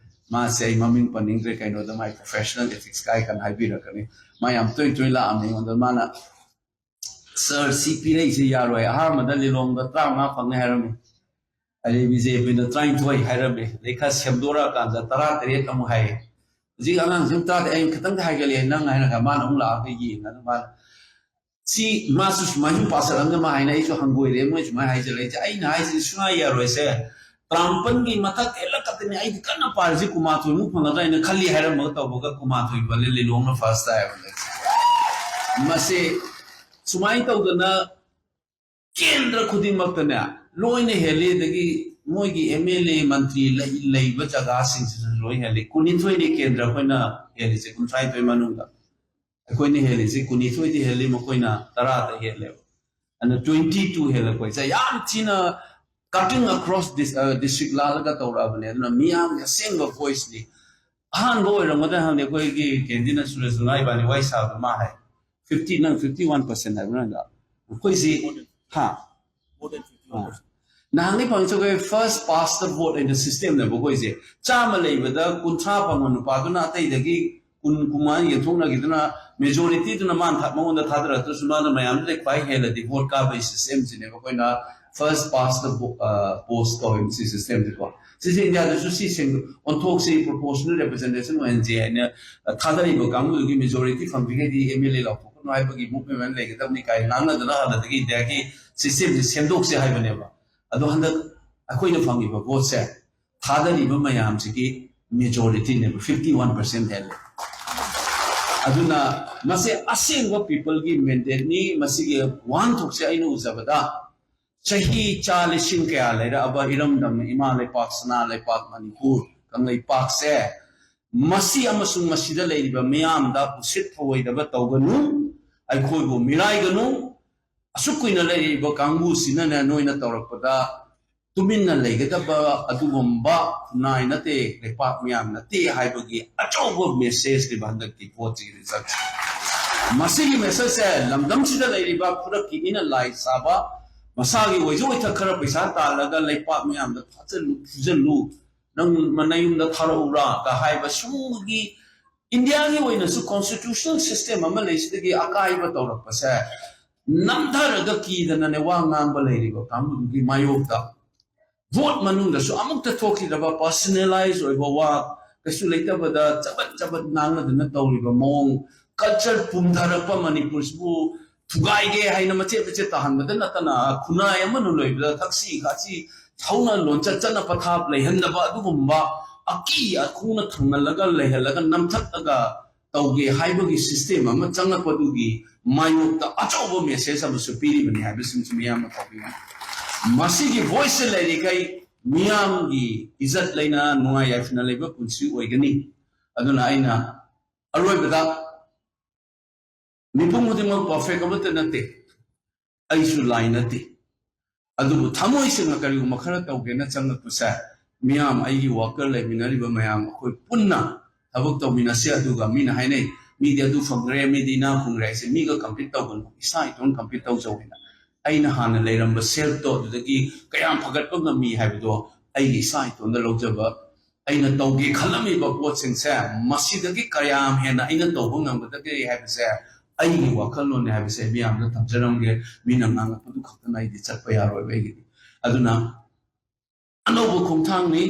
ꯃꯥꯁꯦ ꯑꯩ ꯃꯃꯤꯡ ꯄꯟꯅꯤꯡꯗ꯭ꯔꯦ, ꯀꯩꯅꯣꯗ ꯃꯥꯏ ꯄ꯭ꯔꯣꯐꯦꯁꯅꯦꯜ ꯑꯦꯊꯤꯛꯁ ꯀꯥꯏ ꯀꯥꯟ ꯍꯥꯏꯕꯤꯔꯛꯀꯅꯤ꯫ ꯃꯥ ꯌꯥꯝ ꯇꯣꯏ ꯇꯣꯏ ꯂꯥꯛꯑꯝꯃꯦ ꯑꯩꯉꯣꯟꯗ꯫ ꯃꯥꯅ, "ꯁꯥꯔ, ꯁꯤ ꯄꯤꯔꯛꯏꯁꯦ ꯌꯥꯔꯣꯏ꯫ ꯑꯍꯥꯟꯕꯗ ꯂꯤꯂꯣꯡꯗ ꯇꯔꯥꯃꯉꯥ ꯐꯪꯅꯤ ꯍꯥꯏꯔꯝꯃꯤ, ꯑꯗꯩ ꯕꯤ ꯖꯦ ꯄꯤꯅ ꯇꯔꯥꯅꯤꯊꯣꯏ ꯍꯥꯏꯔꯝꯃꯤ, ꯑꯗꯩ ꯈꯔ ꯁꯦꯝꯗꯣꯔꯛꯑꯀꯥꯟꯗ ꯇꯔꯥꯇꯔꯦꯠ ꯑꯃꯨꯛ ꯍꯥꯏꯌꯦ꯫ ꯍꯧꯖꯤꯛ ꯑꯉꯥꯡꯁꯤꯡ ꯇꯔꯥꯗꯤ ꯑꯩꯅ ꯈꯤꯇꯪꯗꯤ ꯍꯥꯏꯒꯠꯂꯛꯑꯦ ꯅꯪ" ꯍꯥꯏꯔꯒ ꯃꯥꯅ ꯑꯃꯨꯛ ꯂꯥꯛꯑꯒ ꯌꯦꯡꯉꯒ ꯃꯥꯅ ꯁꯤ ꯃꯥꯁꯨ ꯁꯨꯃꯥꯏꯅ ꯁꯨꯝ ꯄꯥꯁꯜꯂꯝꯗ ꯃꯥ ꯍꯥꯏꯅ ꯑꯩꯁꯨ ꯍꯪꯒꯣꯏꯔꯦ, ꯃꯣꯏ ꯁꯨꯃꯥꯏꯅ ꯍꯥꯏꯖꯜꯂꯛꯏꯁꯦ꯫ ꯑꯩꯅ ꯍꯥꯏꯁꯤꯗꯤ ꯁꯨꯡꯌꯥ ꯌꯥꯔꯣꯏꯁꯦ, ꯇꯔꯥꯃꯥꯄꯟꯒꯤ ꯃꯊꯛ ꯍꯦꯜꯂꯛꯀꯗꯣꯏꯅꯤ, ꯑꯩꯗꯤ ꯀꯟꯅ ꯄꯥꯔꯤꯁꯤ ꯀꯨꯟꯃꯥꯊꯣꯏꯃꯨꯛ ꯐꯪꯒꯗ꯭ꯔꯥ ꯍꯥꯏꯅ ꯈꯜꯂꯤ ꯍꯥꯏꯔꯝꯃꯒ ꯇꯧꯕꯒ ꯀꯨꯟꯃꯥꯊꯣꯏ ꯐꯪꯉꯦ, ꯂꯤꯂꯣꯡꯅ ꯐꯥꯔꯁ ꯇꯥꯏꯌꯦꯕ꯫ ꯃꯁꯤ ꯁꯨꯃꯥꯏꯅ ꯇꯧꯗꯅ ꯀꯦꯟꯗ꯭ꯔ ꯈꯨꯗꯤꯡꯃꯛꯇꯅꯦ ꯂꯣꯏꯅ ꯍꯦꯜꯂꯤ, ꯑꯗꯒꯤ ꯃꯣꯏꯒꯤ ꯑꯦꯝ ꯑꯦꯜ ꯑꯦ, ꯃꯟꯇ꯭ꯔꯤ ꯂꯩ-, ꯂꯩꯕ ꯖꯒꯥꯁꯤꯡꯁꯤꯁꯨ ꯂꯣꯏ ꯍꯦꯜꯂꯤ꯫ ꯀꯨꯟꯅꯤꯊꯣꯏꯅꯤ ꯀꯦꯟꯗ꯭ꯔ ꯑꯩꯈꯣꯏꯅ ꯍꯦꯜꯂꯤꯁꯦ, ꯀꯨꯟꯊ꯭ꯔꯥꯅꯤꯊꯣꯏ ꯃꯅꯨꯡꯗ꯫ ꯑꯩꯈꯣꯏꯅ ꯍꯦꯜꯂꯤꯁꯤ ꯀꯨꯟꯅꯤꯊꯣꯏꯗꯤ ꯍꯦꯜꯂꯤ, ꯃꯈꯣꯏꯅ ꯇꯔꯥꯗ ꯍꯦꯜꯂꯦꯕ꯫ ꯑꯗꯨꯅ twenty two ꯍꯦꯜꯂꯛꯄꯁꯦ ꯌꯥꯝ ꯊꯤꯅ cutting across dis-, ꯑ, district ꯂꯥꯜꯂꯒ ꯇꯧꯔꯛꯑꯕꯅꯦ꯫ ꯑꯗꯨꯅ ꯃꯤꯌꯥꯝꯒꯤ ꯑꯁꯦꯡꯕ voiceꯅꯤ꯫ ꯑꯍꯥꯟꯕ ꯑꯣꯏꯔꯝꯒꯗ꯭ꯔꯥ ꯈꯪꯗꯦ, ꯑꯩꯈꯣꯏꯒꯤ ꯀꯦꯟꯗꯤꯅ ꯁꯨꯔꯦꯁ ꯉꯥ ꯏꯕꯥꯅꯤ ꯋꯥꯔꯤ ꯁꯥꯕꯗ ꯃꯥ ꯍꯥꯏ, fifty, ꯅꯪ fifty one percent ꯍꯥꯏꯕ ꯅꯪꯗ? ꯑꯩꯈꯣꯏꯁꯤ, ꯍꯥ? ꯑꯥ꯫ ꯅꯍꯥꯟꯒꯤ ꯐꯪꯁꯨ ꯑꯩꯈꯣꯏ first past the vote ꯑꯩꯅ systemꯅꯦꯕ ꯑꯩꯈꯣꯏꯁꯦ꯫ ꯆꯥꯝꯃ ꯂꯩꯕꯗ ꯀꯨꯟꯊ꯭ꯔꯥ ꯐꯪꯕ ꯅꯨꯄꯥꯗꯨꯅ ꯑꯇꯩꯗꯒꯤ ꯀꯨꯟ, ꯀꯨꯟꯃꯉꯥ ꯌꯦꯟꯊꯣꯛꯅꯈꯤꯗꯨꯅ majoritydꯨꯅ ꯃꯥꯅ ꯊꯥ-, ꯃꯉꯣꯟꯗ ꯊꯥꯗꯔꯛꯇ꯭ꯔꯁꯨ ꯃꯥꯅ ꯃꯌꯥꯝꯗꯨꯗꯩ ꯈ꯭ꯋꯥꯏ ꯍꯦꯜꯂꯗꯤ vote ꯀꯥꯕꯒꯤ systemꯁꯤꯅꯦꯕ ꯑꯩꯈꯣꯏꯅ first past the vo-, ꯑ, post ꯀꯧꯔꯤꯕ ꯁꯤ systemꯁꯦꯀꯣ꯫ ꯁꯤꯁꯦ ꯏꯟꯗꯤꯌꯥꯗꯁꯨ ꯁꯤ ꯁꯦꯝ-, ꯑꯣꯟꯊꯣꯛꯁꯤ, proportional representation ꯑꯣꯏꯍꯟꯁꯤ ꯍꯥꯏꯅ, ꯑ, ꯊꯥꯗꯔꯤꯕ ꯀꯥꯡꯕꯨꯗꯨꯒꯤ majority ꯐꯪꯗ꯭ꯔꯤꯉꯩꯗꯤ MLA ꯂꯥꯎꯊꯣꯛꯀꯅꯨ ꯍꯥꯏꯕꯒꯤ movement ꯑꯃ ꯂꯩꯒꯗꯕꯅꯤ ꯀꯥꯏꯅ ꯉꯥꯡꯅꯗꯅ ꯍꯥꯟꯅꯗꯒꯤ ꯏꯟꯗꯤꯌꯥꯒꯤ systemꯁꯦ ꯁꯦꯝꯗꯣꯛꯁꯦ ꯍꯥꯏꯕꯅꯦꯕ꯫ ꯑꯗꯣ ꯍꯟꯗꯛ ꯑꯩꯈꯣꯏꯅ ꯐꯪꯉꯤꯕ voteꯁꯦ ꯊꯥꯗꯔꯤꯕ ꯃꯌꯥꯝꯁꯤꯒꯤ majorityꯅꯦꯕ, fifty one percent ꯍꯦꯜꯂꯦ꯫ ꯑꯗꯨꯅ ꯃꯁꯤ ꯑꯁꯦꯡꯕ peopleꯒꯤ mandateꯅꯤ꯫ ꯃꯁꯤꯒꯤ ꯋꯥꯍꯟꯊꯣꯛꯁꯦ ꯑꯩꯅ ꯎꯖꯕꯗ ꯆꯍꯤ ꯆꯥ ꯂꯤꯁꯤꯡ ꯀꯌꯥ ꯂꯩꯔꯛꯑꯕ ꯏꯔꯝꯗꯝ ꯏꯃꯥ ꯂꯩꯄꯥꯛ, ꯁꯅꯥ ꯂꯩꯄꯥꯛ ꯃꯅꯤꯄꯨꯔ, ꯀꯪꯂꯩꯄꯥꯛꯁꯦ ꯃꯁꯤ ꯑꯃꯁꯨꯡ ꯃꯁꯤꯗ ꯂꯩꯔꯤꯕ ꯃꯤꯌꯥꯝꯗ ꯎꯁꯤꯠ ꯊꯑꯣꯏꯗꯕ ꯇꯧꯒꯅꯨ, ꯑꯩꯈꯣꯏꯕꯨ ꯃꯤꯔꯥꯏꯒꯅꯨ, ꯑꯁꯨꯛ ꯀꯨꯏꯅ ꯂꯩꯔꯤꯕ ꯀꯥꯡꯕꯨꯁꯤꯅꯅꯦ ꯅꯣꯏꯅ ꯇꯧꯔꯛꯄꯗ ꯇꯨꯃꯤꯟꯅ ꯂꯩꯒꯗꯕ ꯑꯗꯨꯒꯨꯝꯕ ꯈꯨꯟꯅꯥꯏ ꯅꯠꯇꯦ, ꯂꯩꯄꯥꯛ ꯃꯤꯌꯥꯝ ꯅꯠꯇꯦ ꯍꯥꯏꯕꯒꯤ ꯑꯆꯧꯕ messageꯅꯦꯕ ꯍꯟꯗꯛꯀꯤ voteꯁꯤꯒꯤ resultꯁꯦ꯫ ꯃꯁꯤꯒꯤ messageꯁꯦ ꯂꯝꯗꯝꯁꯤꯗ ꯂꯩꯔꯤꯕ ꯈꯨꯗꯛꯀꯤ ꯃꯤꯅ ꯂꯥꯏ ꯁꯥꯕ, ꯃꯁꯥꯒꯤ ꯑꯣꯏꯖ ꯑꯣꯏꯊꯛ ꯈꯔ ꯄꯩꯁꯥ ꯇꯥꯜꯂꯒ ꯂꯩꯄꯥꯛ ꯃꯤꯌꯥꯝꯗ ꯊꯥꯖꯜꯂꯨ, ꯐꯨꯖꯜꯂꯨ, ꯅꯪ ꯅꯌꯨꯝꯗ ꯊꯥꯔꯛꯎꯔꯥ ꯀ ꯍꯥꯏꯕ ꯁꯨꯝꯕꯒꯤ ꯏꯟꯗꯤꯌꯥꯒꯤ ꯑꯣꯏꯅꯁꯨ constitutional system ꯑꯃ ꯂꯩꯁꯤꯗꯒꯤ ꯑꯀꯥꯏꯕ ꯇꯧꯔꯛꯄꯁꯦ ꯅꯝꯊꯔꯒ ꯀꯤꯗꯅꯅꯦ ꯋꯥ ꯉꯥꯡꯕ ꯂꯩꯔꯤꯕ ꯀꯥꯡꯕꯨꯗꯨꯒꯤ ꯃꯥꯌꯣꯛꯇ vote ꯃꯅꯨꯡꯗꯁꯨ ꯑꯃꯨꯛꯇ ꯊꯣꯛꯈꯤꯗ꯭ꯔꯕ personalize ꯑꯣꯏꯕ ꯋꯥ ꯀꯩꯁꯨ ꯂꯩꯇꯕꯗ ꯆꯕꯠ ꯆꯕꯠ ꯉꯥꯡꯅꯗꯅ ꯇꯧꯔꯤꯕ ꯃꯑꯣꯡ, culture ꯄꯨꯝꯊꯔꯛꯄ ꯃꯅꯤꯄꯨꯔꯁꯤꯕꯨ ꯊꯨꯒꯥꯏꯒꯦ ꯍꯥꯏꯅ ꯃꯆꯦꯠ ꯃꯆꯦꯠ ꯇꯥꯍꯟꯕꯗ ꯅꯠꯇꯅ ꯈꯨꯟꯅꯥꯏ ꯑꯃꯅ ꯂꯣꯏꯕꯗ ꯊꯛꯁꯤ ꯈꯥꯁꯤ ꯍꯧꯅ ꯂꯣꯟꯆꯠ ꯆꯠꯅ ꯄꯊꯥꯞ ꯂꯩꯍꯟꯗꯕ ꯑꯗꯨꯒꯨꯝꯕ ꯑꯀꯤ ꯑꯈꯨꯅ ꯊꯪꯅꯜꯂꯒ ꯂꯩꯍꯜꯂꯒ ꯅꯝꯊꯠꯂꯒ ꯇꯧꯒꯦ ꯍꯥꯏꯕꯒꯤ system ꯑꯃ ꯆꯪꯂꯛꯄꯗꯨꯒꯤ ꯃꯥꯌꯣꯛꯇ ꯑꯆꯧꯕ message ꯑꯃꯁꯨ ꯄꯤꯔꯤꯕꯅꯤ ꯍꯥꯏꯕꯁꯤꯃꯁꯨ ꯃꯤꯌꯥꯝꯅ ꯈꯪꯕꯤꯌꯨ꯫ ꯃꯁꯤꯒꯤ voiceꯁꯦ ꯂꯩꯔꯤꯈꯩ ꯃꯤꯌꯥꯝꯒꯤ ꯏꯖꯠ ꯂꯩꯅ ꯅꯨꯡꯉꯥꯏ ꯌꯥꯏꯐꯅ ꯂꯩꯕ ꯄꯨꯟꯁꯤ ꯑꯣꯏꯒꯅꯤ꯫ ꯑꯗꯨꯅ ꯑꯩꯅ ꯑꯔꯣꯏꯕꯗ ꯃꯤꯄꯨꯝ ꯈꯨꯗꯤꯡꯃꯛ ꯄꯔꯐꯦꯛ ꯑꯃꯠꯇ ꯅꯠꯇꯦ, ꯑꯩꯁꯨ ꯂꯥꯏ ꯅꯠꯇꯦ꯫ ꯑꯗꯨꯕꯨ ꯊꯃꯣꯏ ꯁꯦꯡꯅ ꯀꯔꯤꯒꯨꯝꯕ ꯈꯔ ꯇꯧꯒꯦꯅ ꯆꯪꯂꯛꯄꯁꯦ, ꯃꯤꯌꯥꯝ, ꯑꯩꯒꯤ ꯋꯥꯀꯔ ꯂꯩꯃꯤꯟꯅꯔꯤꯕ ꯃꯌꯥꯝ, ꯑꯩꯈꯣꯏ ꯄꯨꯟꯅ ꯊꯕꯛ ꯇꯧꯃꯤꯟꯅꯁꯤ꯫ ꯑꯗꯨꯒ ꯃꯤꯅ ꯍꯥꯏꯅꯩ, "ꯃꯤꯗꯤ ꯑꯗꯨ ꯐꯪꯈ꯭ꯔꯦ, ꯃꯤꯗꯤ ꯏꯅꯥꯛ ꯈꯨꯟꯈ꯭ꯔꯦ" ꯍꯥꯏꯁꯦ, ꯃꯤꯒ ꯀꯝꯄꯤꯠ ꯇꯧꯒꯅꯨ, ꯏꯁꯥ ꯏꯇꯣꯟ ꯀꯝꯄꯤꯠ ꯇꯧꯖꯧ ꯍꯥꯏꯅ꯫ ꯑꯩꯅ ꯍꯥꯟꯅ ꯂꯩꯔꯝꯕ ꯁꯦꯜꯐꯇꯣ ꯑꯗꯨꯗꯒꯤ ꯀꯌꯥꯝ ꯐꯒꯠꯄ ꯉꯝꯃꯤ ꯍꯥꯏꯕꯗꯣ ꯑꯩꯒꯤ ꯏꯁꯥ ꯏꯇꯣꯟꯗ ꯂꯧꯖꯕ, ꯑꯩꯅ ꯇꯧꯒꯦ ꯈꯜꯂꯝꯃꯤꯕ ꯄꯣꯠꯁꯤꯡꯁꯦ ꯃꯁꯤꯗꯒꯤ ꯀꯌꯥꯝ ꯍꯦꯟꯅ ꯑꯩꯅ ꯇꯧꯕ ꯉꯝꯒꯗꯒꯦ ꯍꯥꯏꯕꯁꯦ ꯑꯩꯒꯤ ꯋꯥꯈꯜꯂꯣꯟꯅꯦ ꯍꯥꯏꯕꯁꯦ ꯃꯤꯌꯥꯝꯗ ꯊꯝꯖꯔꯝꯒꯦ꯫ ꯃꯤꯅ ꯉꯥꯡꯉꯛꯄꯗꯨ ꯈꯛꯇꯅ ꯑꯩꯗꯤ ꯆꯠꯄ ꯌꯥꯔꯣꯏꯕ ꯑꯩꯒꯤꯗꯤ꯫ ꯑꯗꯨꯅ ꯑꯅꯧꯕ ꯈꯣꯡꯊꯥꯡꯅꯤ꯫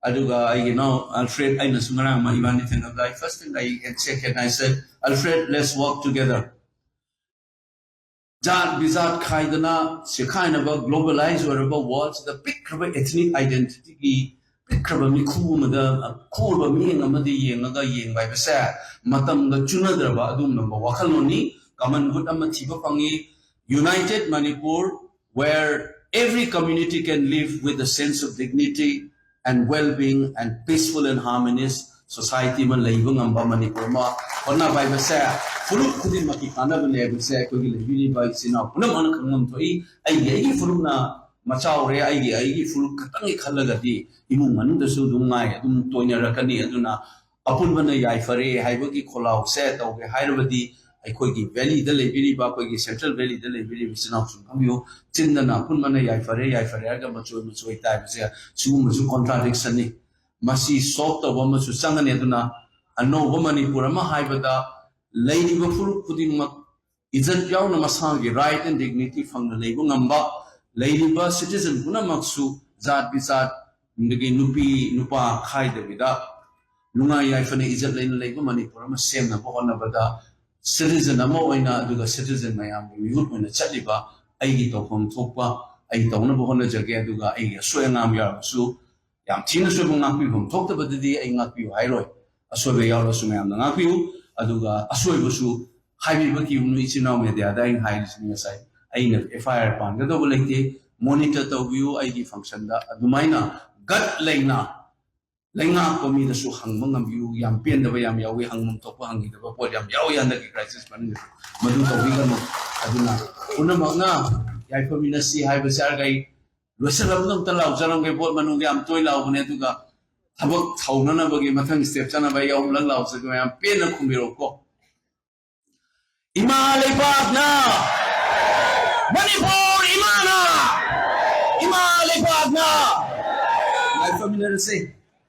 ꯑꯗꯨꯒ ꯑꯩꯒꯤ ꯏꯅꯥꯎ ꯑꯜꯐ꯭ꯔꯦꯗ, ꯑꯩꯅꯁꯨ ꯉꯔꯥꯡ ꯑꯃ ꯏꯕꯥꯅꯤ ꯊꯦꯡꯅꯕꯗ, I first thing I said, I said, "Alfred, let's work together." ꯖꯥꯠ ꯕꯤꯖꯥꯠ ꯈꯥꯏꯗꯅ ꯁꯦꯈꯥꯏꯅꯕ, ꯒ꯭ꯂꯣꯕꯦꯂꯥꯏꯖ ꯑꯣꯏꯔꯕ ꯋꯥꯔꯜꯁꯤꯗ ꯄꯤꯛꯈ꯭ꯔꯕ ꯏꯊꯅꯤꯛ ꯑꯥꯏꯗꯦꯟꯇꯤꯇꯤꯒꯤ ꯄꯤꯛꯈ꯭ꯔꯕ ꯃꯤꯈꯨ ꯑꯃꯗ, ꯈꯨꯔꯕ ꯃꯤꯠꯌꯦꯡ ꯑꯃꯗ ꯌꯦꯡꯉꯒ ꯌꯦꯡꯕ ꯍꯥꯏꯕꯁꯦ ꯃꯇꯝꯒ ꯆꯨꯅꯗ꯭ꯔꯕ ꯑꯗꯨꯒꯨꯝꯂꯕ ꯋꯥꯈꯜꯂꯣꯟꯅꯤ꯫ ꯀꯃꯟ ꯒꯨꯗ ꯑꯃ ꯊꯤꯕ ꯐꯪꯉꯤ꯫ United Manipur, where every community can live with a sense of dignity and well-being and peaceful and harmonious society ꯑꯃ ꯂꯩꯕ ꯉꯝꯕ ꯃꯅꯤꯄꯨꯔ ꯑꯃ ꯍꯣꯠꯅꯕ ꯍꯥꯏꯕꯁꯦ ꯐꯨꯔꯨꯞ ꯈꯨꯗꯤꯡꯃꯛꯀꯤ ꯀꯥꯟꯅꯕꯅꯦ ꯍꯥꯏꯕꯁꯦ ꯑꯩꯈꯣꯏꯒꯤ ꯂꯩꯕꯤꯔꯤꯕ ꯏꯆꯤꯟ ꯏꯅꯥꯎ ꯄꯨꯝꯅꯃꯛꯅ ꯈꯪꯐꯝ ꯊꯣꯛꯏ꯫ ꯑꯩꯒꯤ, ꯑꯩꯒꯤ ꯐꯨꯔꯨꯞꯅ ꯃꯆꯥ ꯑꯣꯏꯔꯦ, ꯑꯩꯒꯤ, ꯑꯩꯒꯤ ꯐꯨꯔꯨꯞ ꯈꯛꯇꯪꯒꯤ ꯈꯜꯂꯒꯗꯤ ꯏꯃꯨꯡ ꯃꯅꯨꯡꯗꯁꯨ ꯑꯗꯨꯝ ꯉꯥꯏ, ꯑꯗꯨꯝ ꯇꯣꯏꯅꯔꯛꯀꯅꯤ꯫ ꯑꯗꯨꯅ ꯑꯄꯨꯟꯕꯅ ꯌꯥꯏꯐꯔꯦ ꯍꯥꯏꯕꯒꯤ ꯈꯣꯜꯂꯥꯎꯁꯦ ꯇꯧꯒꯦ ꯍꯥꯏꯔꯕꯗꯤ ꯑꯩꯈꯣꯏꯒꯤ ꯚꯦꯂꯤꯗ ꯂꯩꯕꯤꯔꯤꯕ, ꯑꯩꯈꯣꯏꯒꯤ ꯁꯦꯟꯇ꯭ꯔꯦꯜ ꯚꯦꯂꯤꯗ ꯂꯩꯕꯤꯔꯤꯕ ꯏꯆꯤꯟ ꯏꯅꯥꯎꯁꯤꯡ ꯈꯪꯕꯤꯌꯨ, ꯆꯤꯟꯗꯅ ꯑꯄꯨꯟꯕꯅ ꯌꯥꯏꯐꯔꯦ, ꯌꯥꯏꯐꯔꯦ ꯍꯥꯏꯔꯒ ꯃꯆꯣꯏ ꯃꯆꯣꯏ ꯇꯥꯏꯕꯁꯦ ꯁꯤꯒꯨꯝꯕꯁꯨ ꯀꯣꯟꯇ꯭ꯔꯥꯗꯤꯛꯁꯟꯅꯤ꯫ ꯃꯁꯤ ꯁꯣꯜꯕ ꯇꯧꯕ ꯑꯃꯁꯨ ꯆꯪꯒꯅꯤ꯫ ꯑꯗꯨꯅ ꯑꯅꯧꯕ ꯃꯅꯤꯄꯨꯔ ꯑꯃ ꯍꯥꯏꯕꯗ ꯂꯩꯔꯤꯕ ꯐꯨꯔꯨꯞ ꯈꯨꯗꯤꯡꯃꯛ ꯏꯖꯠ ꯌꯥꯎꯅ ꯃꯁꯥꯒꯤ ꯔꯥꯏꯠ ꯑꯦꯟ ꯗꯤꯒꯅꯤꯇꯤ ꯐꯪꯅ ꯂꯩꯕ ꯉꯝꯕ, ꯂꯩꯔꯤꯕ ꯁꯤꯇꯤꯖꯟ ꯄꯨꯝꯅꯃꯛꯁꯨ ꯖꯥꯠ ꯕꯤꯖꯥꯠ, ꯑꯗꯒꯤ ꯅꯨꯄꯤ ꯅꯨꯄꯥ ꯈꯥꯏꯗꯕꯤꯗ ꯅꯨꯡꯉꯥꯏ ꯌꯥꯏꯐꯅ ꯏꯖꯠ ꯂꯩꯅ ꯂꯩꯕ ꯃꯅꯤꯄꯨꯔ ꯑꯃ ꯁꯦꯝꯅꯕ ꯍꯣꯠꯅꯕꯗ ꯁꯤꯇꯤꯖꯟ ꯑꯃ ꯑꯣꯏꯅ, ꯑꯗꯨꯒ ꯁꯤꯇꯤꯖꯟ ꯃꯌꯥꯝꯒꯤ ꯃꯤꯍꯨꯠ ꯑꯣꯏꯅ ꯆꯠꯂꯤꯕ ꯑꯩꯒꯤ ꯇꯧꯐꯝ ꯊꯣꯛꯄ ꯑꯩ ꯇꯧꯅꯕ ꯍꯣꯠꯅꯖꯒꯦ꯫ ꯑꯗꯨꯒ ꯑꯩꯒꯤ ꯑꯁꯣꯏ ꯑꯉꯥꯝ ꯌꯥꯎꯔꯕꯁꯨ ꯌꯥꯝ ꯊꯤꯅ ꯁꯣꯏꯕ ꯉꯥꯛꯄꯤꯐꯝ ꯊꯣꯛꯇꯕꯗꯗꯤ ꯑꯩ ꯉꯥꯛꯄꯤꯌꯨ ꯍꯥꯏꯔꯣꯏ꯫ ꯑꯁꯣꯏꯕ ꯌꯥꯎꯔꯁꯨ ꯃꯌꯥꯝꯅ ꯉꯥꯛꯄꯤꯌꯨ꯫ ꯑꯗꯨꯒ ꯑꯁꯣꯏꯕꯁꯨ ꯍꯥꯏꯕꯤꯕ ꯀꯤꯒꯅꯨ꯫ ꯏꯆꯤꯟ ꯏꯅꯥꯎ ꯃꯦꯗꯤꯌꯥꯗ ꯑꯩꯅ ꯍꯥꯏꯔꯤꯁꯤꯅꯤ ꯉꯁꯥꯏ, ꯑꯩꯅ ꯑꯦꯐ ꯑꯥꯏ ꯑꯥꯔ ꯄꯥꯟꯒꯗꯧꯕ ꯂꯩꯇꯦ, ꯃꯣꯅꯤꯇꯔ ꯇꯧꯕꯤꯌꯨ ꯑꯩꯒꯤ ꯐꯪꯁꯟꯗ꯫ ꯑꯗꯨꯃꯥꯏꯅ ꯒꯠ ꯂꯩꯅ ꯂꯩꯉꯥꯛꯄ ꯃꯤꯗꯁꯨ ꯍꯪꯕ ꯉꯝꯕꯤꯌꯨ꯫ ꯌꯥꯝ ꯄꯦꯟꯗꯕ ꯌꯥꯝ ꯌꯥꯎꯏ, ꯍꯪꯐꯝ ꯊꯣꯛꯄ ꯍꯪꯈꯤꯗꯕ ꯄꯣꯠ ꯌꯥꯝ ꯌꯥꯎꯏ ꯍꯟꯗꯛꯀꯤ ꯀ꯭ꯔꯥꯏꯁꯤꯁ ꯃꯅꯨꯡꯗꯁꯨ꯫ ꯃꯗꯨ ꯇꯧꯕꯤꯒꯅꯨ꯫ ꯑꯗꯨꯅ ꯄꯨꯝꯅꯃꯛꯅ ꯌꯥꯏꯐꯃꯤꯟꯅꯁꯤ ꯍꯥꯏꯕꯁꯦ ꯍꯥꯏꯔꯒ ꯑꯩ ꯂꯣꯏꯁꯤꯜꯂꯛꯄꯗ ꯑꯝꯇ ꯂꯥꯎꯖꯔꯝꯒꯦ꯫ ꯄꯣꯠ ꯃꯅꯨꯡꯗ ꯌꯥꯝ ꯇꯣꯏ ꯂꯥꯎꯕꯅꯦ, ꯑꯗꯨꯒ ꯊꯕꯛ ꯍꯧꯅꯅꯕꯒꯤ ꯃꯊꯪ ꯁ꯭ꯇꯦꯞ ꯆꯠꯅꯕ ꯑꯩ ꯑꯍꯨꯝꯂꯛ ꯂꯥꯎꯖꯒꯦ꯫ ꯃꯌꯥꯝ ꯄꯦꯟꯅ ꯈꯨꯝꯕꯤꯔꯛꯎꯀꯣ꯫ ꯏꯃꯥ ꯂꯩꯕꯥꯛꯅ, ꯃꯅꯤꯄꯨꯔ ꯏꯃꯥꯅ, ꯏꯃꯥ ꯂꯩꯕꯥꯛꯅ꯫ ꯌꯥꯏꯐꯃꯤꯟꯅꯔꯁꯦ꯫